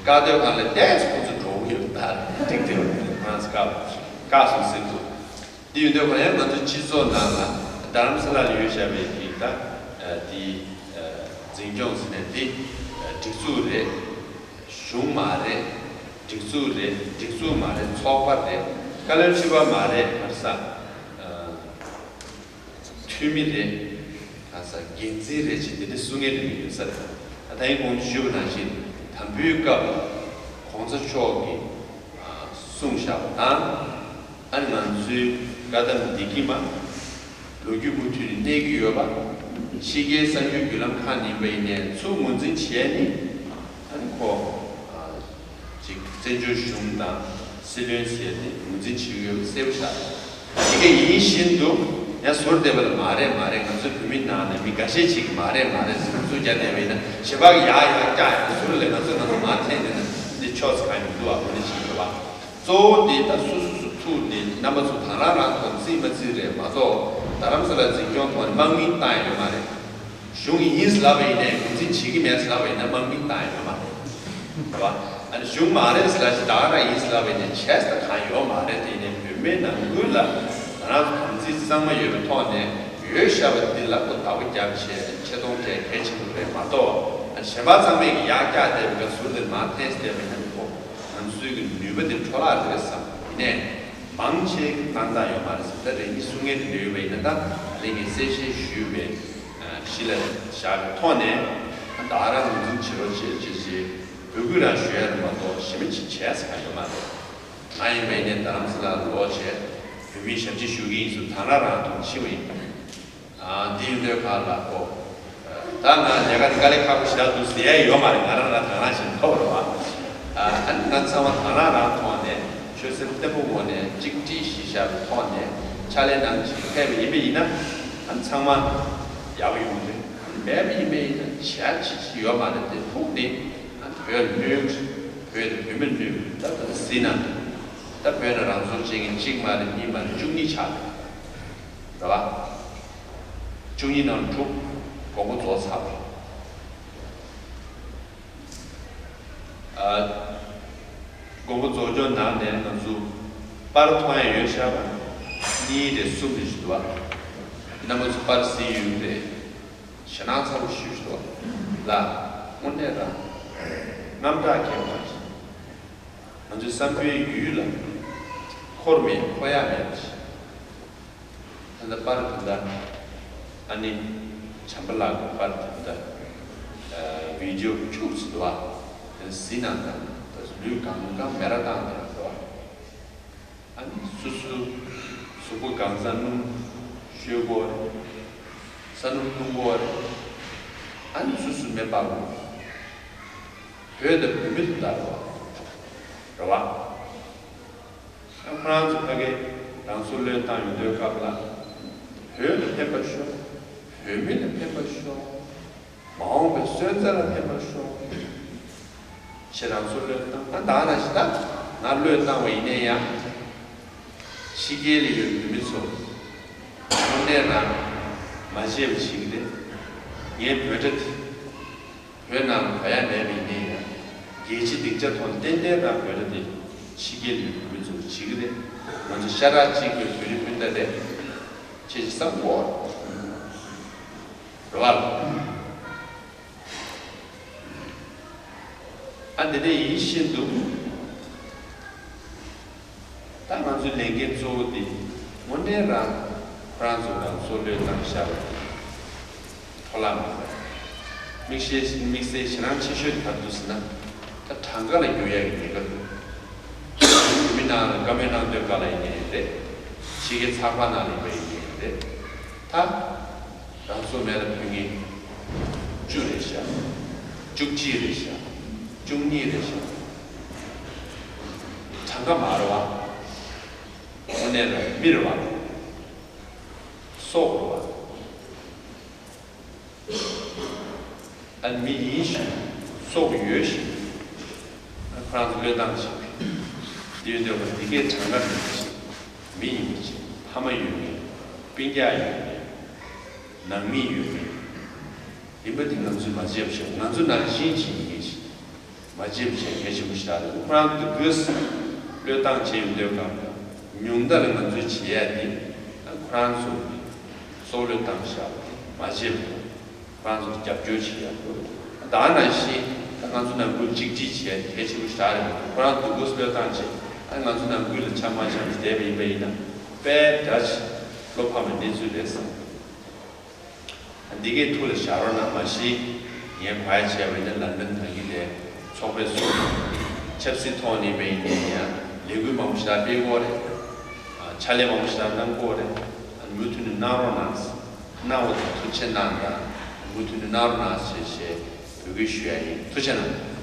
བཀག་དུས་སྒང་ལ་ཏོག་ཙམ་ཁོ་ཚོ་འགྲོ་གི་ཡོད་པ་ད་རེད། འགྲིག་དེ་ང་ཚོ་བཀག་བཀག་སོང་ཟེར་འདུག་འདི་ཡོད་དུས་ཁོ་རང་ང་ཚོ་སྤྱི་ཚོགས་ནང་ལ་རྡ་རམ་ས་ལ་ལ་ཡོད་བཞག་པའི་གི་ད་དེ་འཛིན་སྐྱོང་ཟེར་ནས་འདི་སྒྲིག་འཛུགས་རེད། གཞུང་མ་རེད། སྒྲིག་འཛུགས་རེད། སྒྲིག་འཛུགས་མ་རེད། ཚོགས་པ་རེད། བཀའ་བློན་ཁྲི་པ་མ་རེད། ག་རེ་ཟ། འཐུས་མི་རེད། ག་རེ་ཟ། འགན་འཛིན་རེད་ཅེས་འདི་འདྲ་གསུང་མཁན་རེ་རེ་ཡོད་ས་རེད། ད་ལྟ་ཡིན་གོང་དུ་ཞུས་པ་ནང་བཞིན་དམ་འབུལ་སྐབས་ ༸གོང་ས་མཆོག་གིས་གསུངས་བཞག་པ་དང་། ཨ་ནི་ང་ཚོའི་བཀའ་གདམས་འདི་གི་མ་ལོ་རྒྱུས་མུ་མཐུད་ནས་གནས་ཀྱི་ཡོད་པ། ཕྱི་རྒྱལ་གསར་འགྱུར་བརྒྱུད་ལམ་ཁག་ནས་ཡིན་པ་ཡིན་ནའི་ཚུར་ངོས་འཛིན་བྱས་ནས། ཨ་ནི་ཁོ་ཅིག་བཙན་བྱོལ་གཞུང་དང་སྲིད་བློན་ཟེར་ཏེ་ངོས་འཛིན་བྱེད་ཀྱི་ཡོད་པ་གསལ་པོ་བཞག་འདི་ག་ཡིན་བཞིན་དུ་ཡང་ཟུར་བསྡད་པ་ལ་མ་རེད་མ་རེད། ང་ཚོའི་བོད་མི་ནང་ནས་མི་འགའ་ཤས་ཅིག་གིས་མ་རེད་མ་རེད་ཟེར་ཚུར་རྒྱག་བསྡད་པ་ཡིན་ན། གཞན་པ་གིས་ཡག་ཡག་བཀྱག་ཡག་ཟུར་ལ་ང་ཚོས་ང་ཚོ་མར་འཐེན་བསྡད་ན་འདི་ཆོག་ས་གང་ཡང་མི་འདུག་ཨ་ཁོ་ནི་ཞིག་ཡོད་པ། གཙོ་བོ་འདི་ད་སོ་སོ་སོ་ཐུག་ནས་རྣམ་པ་ཚོ་དང་རང་རང་ཐོག་བརྩིས་མ་བརྩིས་རེད་མ་གཏོགས། རྡ་རམ་ས་ལ་འཛིན་སྐྱོང་ཐོག་ནས་དམག་མི་བཏང་ཡ་ཡོད་མ་རེད། གཞུང་ཡིན་ཟེར་ལབ་པ་ཡིན་ནའི་ངོས་འཛིན་བྱེད་ཀྱི་མེད་ཟེར་ལབ་པ་ཡིན་ན་དམག་མི་བཏང་ཡ་ཡོད་མ་རེད། རེད་བ། ཨ་ནི་གཞུང་མ་རེད་ཟེར་ལབ་ཞིག་ད་ག་རང་ཡིན་ཟེར་ལབ་པ་ཡིན་ནའི་བྱས་ཟེར་གང་ཡོད་མ་རེད། དེ་ཡིན་ནའི་བོད་མིའི་ནང་ཁུལ་ལ་ང་རང་ཚོ་དམ་ཚིག་གཙང་མ་ཡོད་པའི་ཐོག་ནས་ཡོད་བཞག་པ་འདི་ལ་ཁོ་བདག་པོ་རྒྱབ་བྱས་ཆེ་མཐོང་སྤྲད་གལ་ཆེན་པོ་རེད་མ་གཏོགས། ཨ་ནི་གཞན་པ་ཚང་མས་ཀྱི་ཡག་བཀྱག་བསྡད་པའི་སྐབས་ཟུར་དེ་མར་འཐེན་བསྡད་པ་ཡིན་ན་ཁོ་ང་ཚོའི་གི་ནུས་པ་དེ་འཕྲོ་བརླག་རེད་བསམ། ཡིན་ནའི་མང་ཆེ་གི་བཏང་སྟངས་ཡོད་མ་རེད་བསམ། ད་རེ་གཉིས་གསུང་མཁན་དེ་འདྲ་ཡོད་པ་ཡིན་ན། ད་ལས་ངས་གསལ་བཤད་ཞུས་པའི་གཞི་ལ་བཞག་པའི་ཐོག་ནས་ད་རང་ངོས་འཛིན་བྱེད་རོགས་བྱེད་ཅེས་ཅེས་འབོད་སྐུལ་རང་ཞུ་ཡ་རེད་མ་གཏོགས་གཞན་མི་ཅིག་བྱས་ཟེར་ག་ཡོད་མ་རེད། ང་ཡིན་པ་ཡིན་ནའི་རྡ་རམ་ས་ལར་ལོག་བྱས་བོད་མིའི་ཞབས་ཕྱི་ཞུ་གི་ཡིན་ཟེར་དང་རང་རང་ཐོག་ཕྱིན་པ་ཡིན། ཨ་འདི་ཡིན་དུས་ག་ལ་ཁོ། ད་ང་ལས་ཀ་དེ་དཀའ་ལས་ཁག་པོ་ཞེ་དྲག་འདུག་ཟེར་ཡ་ཡོད་མ་རེད། ང་རང་ལ་དང་རང་བཞིན་ཐོབ་རེད་བ། ཨ་ནི་ང་ཚང་མ་དང་རང་རང་ཐོག་ནས་ཆོད་སེམས་བརྟན་པོ་ངང་ནས་གཅིག་སྒྲིལ་གཞི་བཞག་པའི་ཐོག་ནས་ཕྱག་ལས་གནང་བྱས་ཕེབས་པ་ཡིན་པ་ཡིན་ན། ཨ་ནི་ཚང་མ་ཡག་པོ་ཡོང་གི་རེད། ཨ་ནི་མེད་པ་ཡིན་པ་ཡིན་ན་བྱས་ཅི་ཅི་ཡོད་མ་རེད། དེ་ཐུག་ནི་ཨ་ནི་བོད་ལ་གནོད་གི་རེད། བོད་དང་བོད་མི་གནོད་གི་རེད། ད་ད་ཟིན་ན་ད་བོད་ནང་རང་སྲོག་བཅད་མཁན་གཅིག་མ་རེད་གཉིས་མ་རེད་བཅུ་གཉིས་ཆགས་འདུག་རེད་བ། བཅུ་གཉིས་ནང་དྲུག་དགོངས་པ་རྫོགས་ཚར་བ་རེད། ཨ། དགོངས་པ་རྫོགས་སྐྱོར་ནང་ནས་ང་ཚོ་པར་མཐོང་ཡ་ཡོད་ཤག་པ། གཉིས་རེད་གསུམ་རེད་ཞིག་འདུག་བ། རྣམ་པ་ཚོ་པར་གཟིགས་ཡོད་རེད། ཞེད་སྣང་ཚ་པོ་ཞིག་འདུག་བ། ལ། དངོས་གནས་རང་། རྔམ་སྐྲག་སྐྱེ་བ་ཞིག་ང་ཚོའི་བསམ་པའི་ཡུལ་ལ་འཁོར་མེད་འཁོར་ཡ་མེད་པ་ཞིག་ད་ལྟ་པར་དེ་འདྲ། ཨ་ནི་བྱམས་པ་ལགས་ཀྱི་པར་དེ་འདྲ། ཨ་བི་ཌིའོ་བཅུག་ཟིན་འདུག་བ། དེ་གཟིགས་གནང་དང་། ད་ལུས་གང་གང་མེ་ར་བཏང་དེ་ར་འདུག་བ། ཨ་ནི་སོ་སོའི་གཟུགས་པོ་གང་ས་སྣུམ་བཤོས་དགོས་རེད། ས་སྣུམ་བླུགས་དགོས་རེད། ཨ་ནི་སོ་སོའི་མེ་སྤར་དགོས་རེད། བོད་དང་བོད་མི་དེ་འདྲ་རེད་བ། རེད་བ། ཁོ་རང་ཚོ་ཕ་གིར་རང་སྲོག་བློས་བཏང་ཡོང་དུས་སྐབས་ལ། བོད་ལ་ཕན་པ་ཤོག་བོད་མི་ལ་ཕན་པ་ཤོག་མ་འོངས་པའི་སོན་རྩ་ལ་ཕན་པ་ཤོག་ཅེས་རང་སྲོག་བློས་བཏང་། ཨ་ད་ནང་བཞིན་ད་ང་བློས་བཏང་བ་ཡིན་ན་ཡང་། ཕྱི་རྒྱལ་ལ་ཡོད་བོད་མི་ཚོ་དངོས་གནས་རང་མ་བརྗེད་པ་བྱེད་ཀྱི་རེད། ངའི་འབོད་སྒྲ་དེ། བོད་ནང་ལ་གོ་ཡ་མེད་པ་ཡིན་ནའི་ཡང་། རྒྱལ་སྤྱིའི་སྡིངས་ཆ་ཐོག་ཏན་ཏན་རང་བོད་ར་དེ་ཕྱི་རྒྱལ་ཡོད་བོད་མི་ཚོར་བྱེད་ཀྱི་རེད། ང་ཚོ་ཤ་ཁྲག་གཅིག་པའི་བོད་རིགས་སྤུན་ཟླ་རེད། ཁྱེད་ཀྱིས་བསམ་དགོས་རེད་བ། ཨ་འདི་འདྲ་ཡིན་བཞིན་དུ། ད་ང་ཚོའི་ལས་འགན་གཙོ་བོ་དེ་དངོས་གནས་རང་ཁོ་རང་ཚོ་རང་སྲོག་བློས་བཏང་བཞག་པ་དེ་འཕྲོ་བརླག་མ་བཏང་། དམིགས་བསལ་དམིགས་བསལ་ཞེད་སྣང་ཆེ་ཤོས་དེ་ག་རེ་འདུག་ཟེར་ན། ད་གྲངས་ཀ་ལ་འགྱུར་ཡག་གི་ཉེན་ཁ་འདུག་བོད་མི་ནང་ལ་བཀའ་མོལ་གནང་དུས་སྐབས་ལ་ཡིན་ནའི་རེད། ཕྱི་རྒྱལ་ཚགས་པར་ནང་ལ་ཡིན་པ་ཡིན་ནའི་རེད། ད། རང་སྲོག་མེ་ལ་ཕུལ་མཁན་བཅུ་རེད་ཤག་བཅུ་གཅིག་རེད་ཤག་བཅུ་གཉིས་རེད་ཤག་གྲངས་ཀ་མ་རེད་བ། དངོས་གནས་རང་མི་རེད་བ། སྲོག་རེད་བ། ཨ་མི་ཡིན་ཞིང་སྲོག་ཡོད་ཞིང་། ཨ་ཁོ་རང་ཚོ་བློས་བཏང་བྱེད་པའི་དེ་ཡོད་འདོད་པ་འདི་གའི་གྲངས་ཀ་མིན་པ་ཞིག་མི་ཡིན་པ་ཅིག་ཕ་མ་ཡོད་མཁན། སྤུན་ཀྱག་ཡོད་མཁན། ནང་མི་ཡོད་མཁན། ཡིན་པ་འདི་ང་ཚོས་མ་བརྗེད་པ་བྱས། ང་ཚོ་ནང་བཞིན་ཅིག་ཡིན་མཁན་ཞིག་མ་བརྗེད་པ་བྱས་གལ་ཆེན་པོ་ཞིག་རེད། ཁོ་རང་ཚོ་དགོས་བློས་བཏང་བྱས་ཡོད་འདོད་གམ། ཉུང་མཐའ་ལ་ང་ཚོས་བྱེད་ཡ་དེ་ཁོ་རང་ཚོ་སྲོག་བློས་བཏང་བཞག་པ་དེ་མ་བརྗེད་པ། ཁོ་རང་ཚོར་རྒྱབ་སྐྱོར་བྱེད་ཡག་དགོས། ད་ནང་བཞིན་ད་ང་ཚོ་ནང་ཁུལ་གཅིག་སྒྲིལ་བྱས་གལ་ཆེན་པོ་ཞེ་དྲག་རེད། ཁོ་རང་སྡུག་པོ་བློས་བཏང་བྱས། ཨ་ང་ཚོ་ནང་ཁུལ་ལ་ཆ་མ་འཆམ་ཞིག་བསྡད་པ་ཡིན་པ་ཡིན་ན་དཔེ་འདྲ་ཞིག་བློ་ཕམ་པའི་གནས་ཚུལ་རེད་བསམ། འདི་གའི་ཐུགས་ལ་བཞག་རོགས་གནང་། མ་གཞི་ངས་གོ་ཡ་བྱས་པ་ཡིན་ན་ལན་ཌན་ནང་གི་ལས་ཚོགས་པའི་ཟུར་ཅིག་ ཆབ་སྲིད་ཐོག་ནས་མེད་ཡིན་ན་ཡང་ལས་འགུལ་མང་པོ་ཞིག་ལ་སྤེལ་དགོས་རེད། ཨ་ཕྱག་ལས་མང་པོ་ཞིག་ལ་གནང་དགོས་རེད། ཨ་མུ་མཐུད་ནས་གནང་རོགས་གནང་། གནང་བ་དང་ཐུགས་རྗེ་གནང་དང་། མུ་མཐུད་ནས་གནང་རོགས་གནང་ཞེས་ཞེས་འབོད་སྐུལ་ཞུ་ཡ་ཡིན། ཐུགས་རྗེ་གནང་།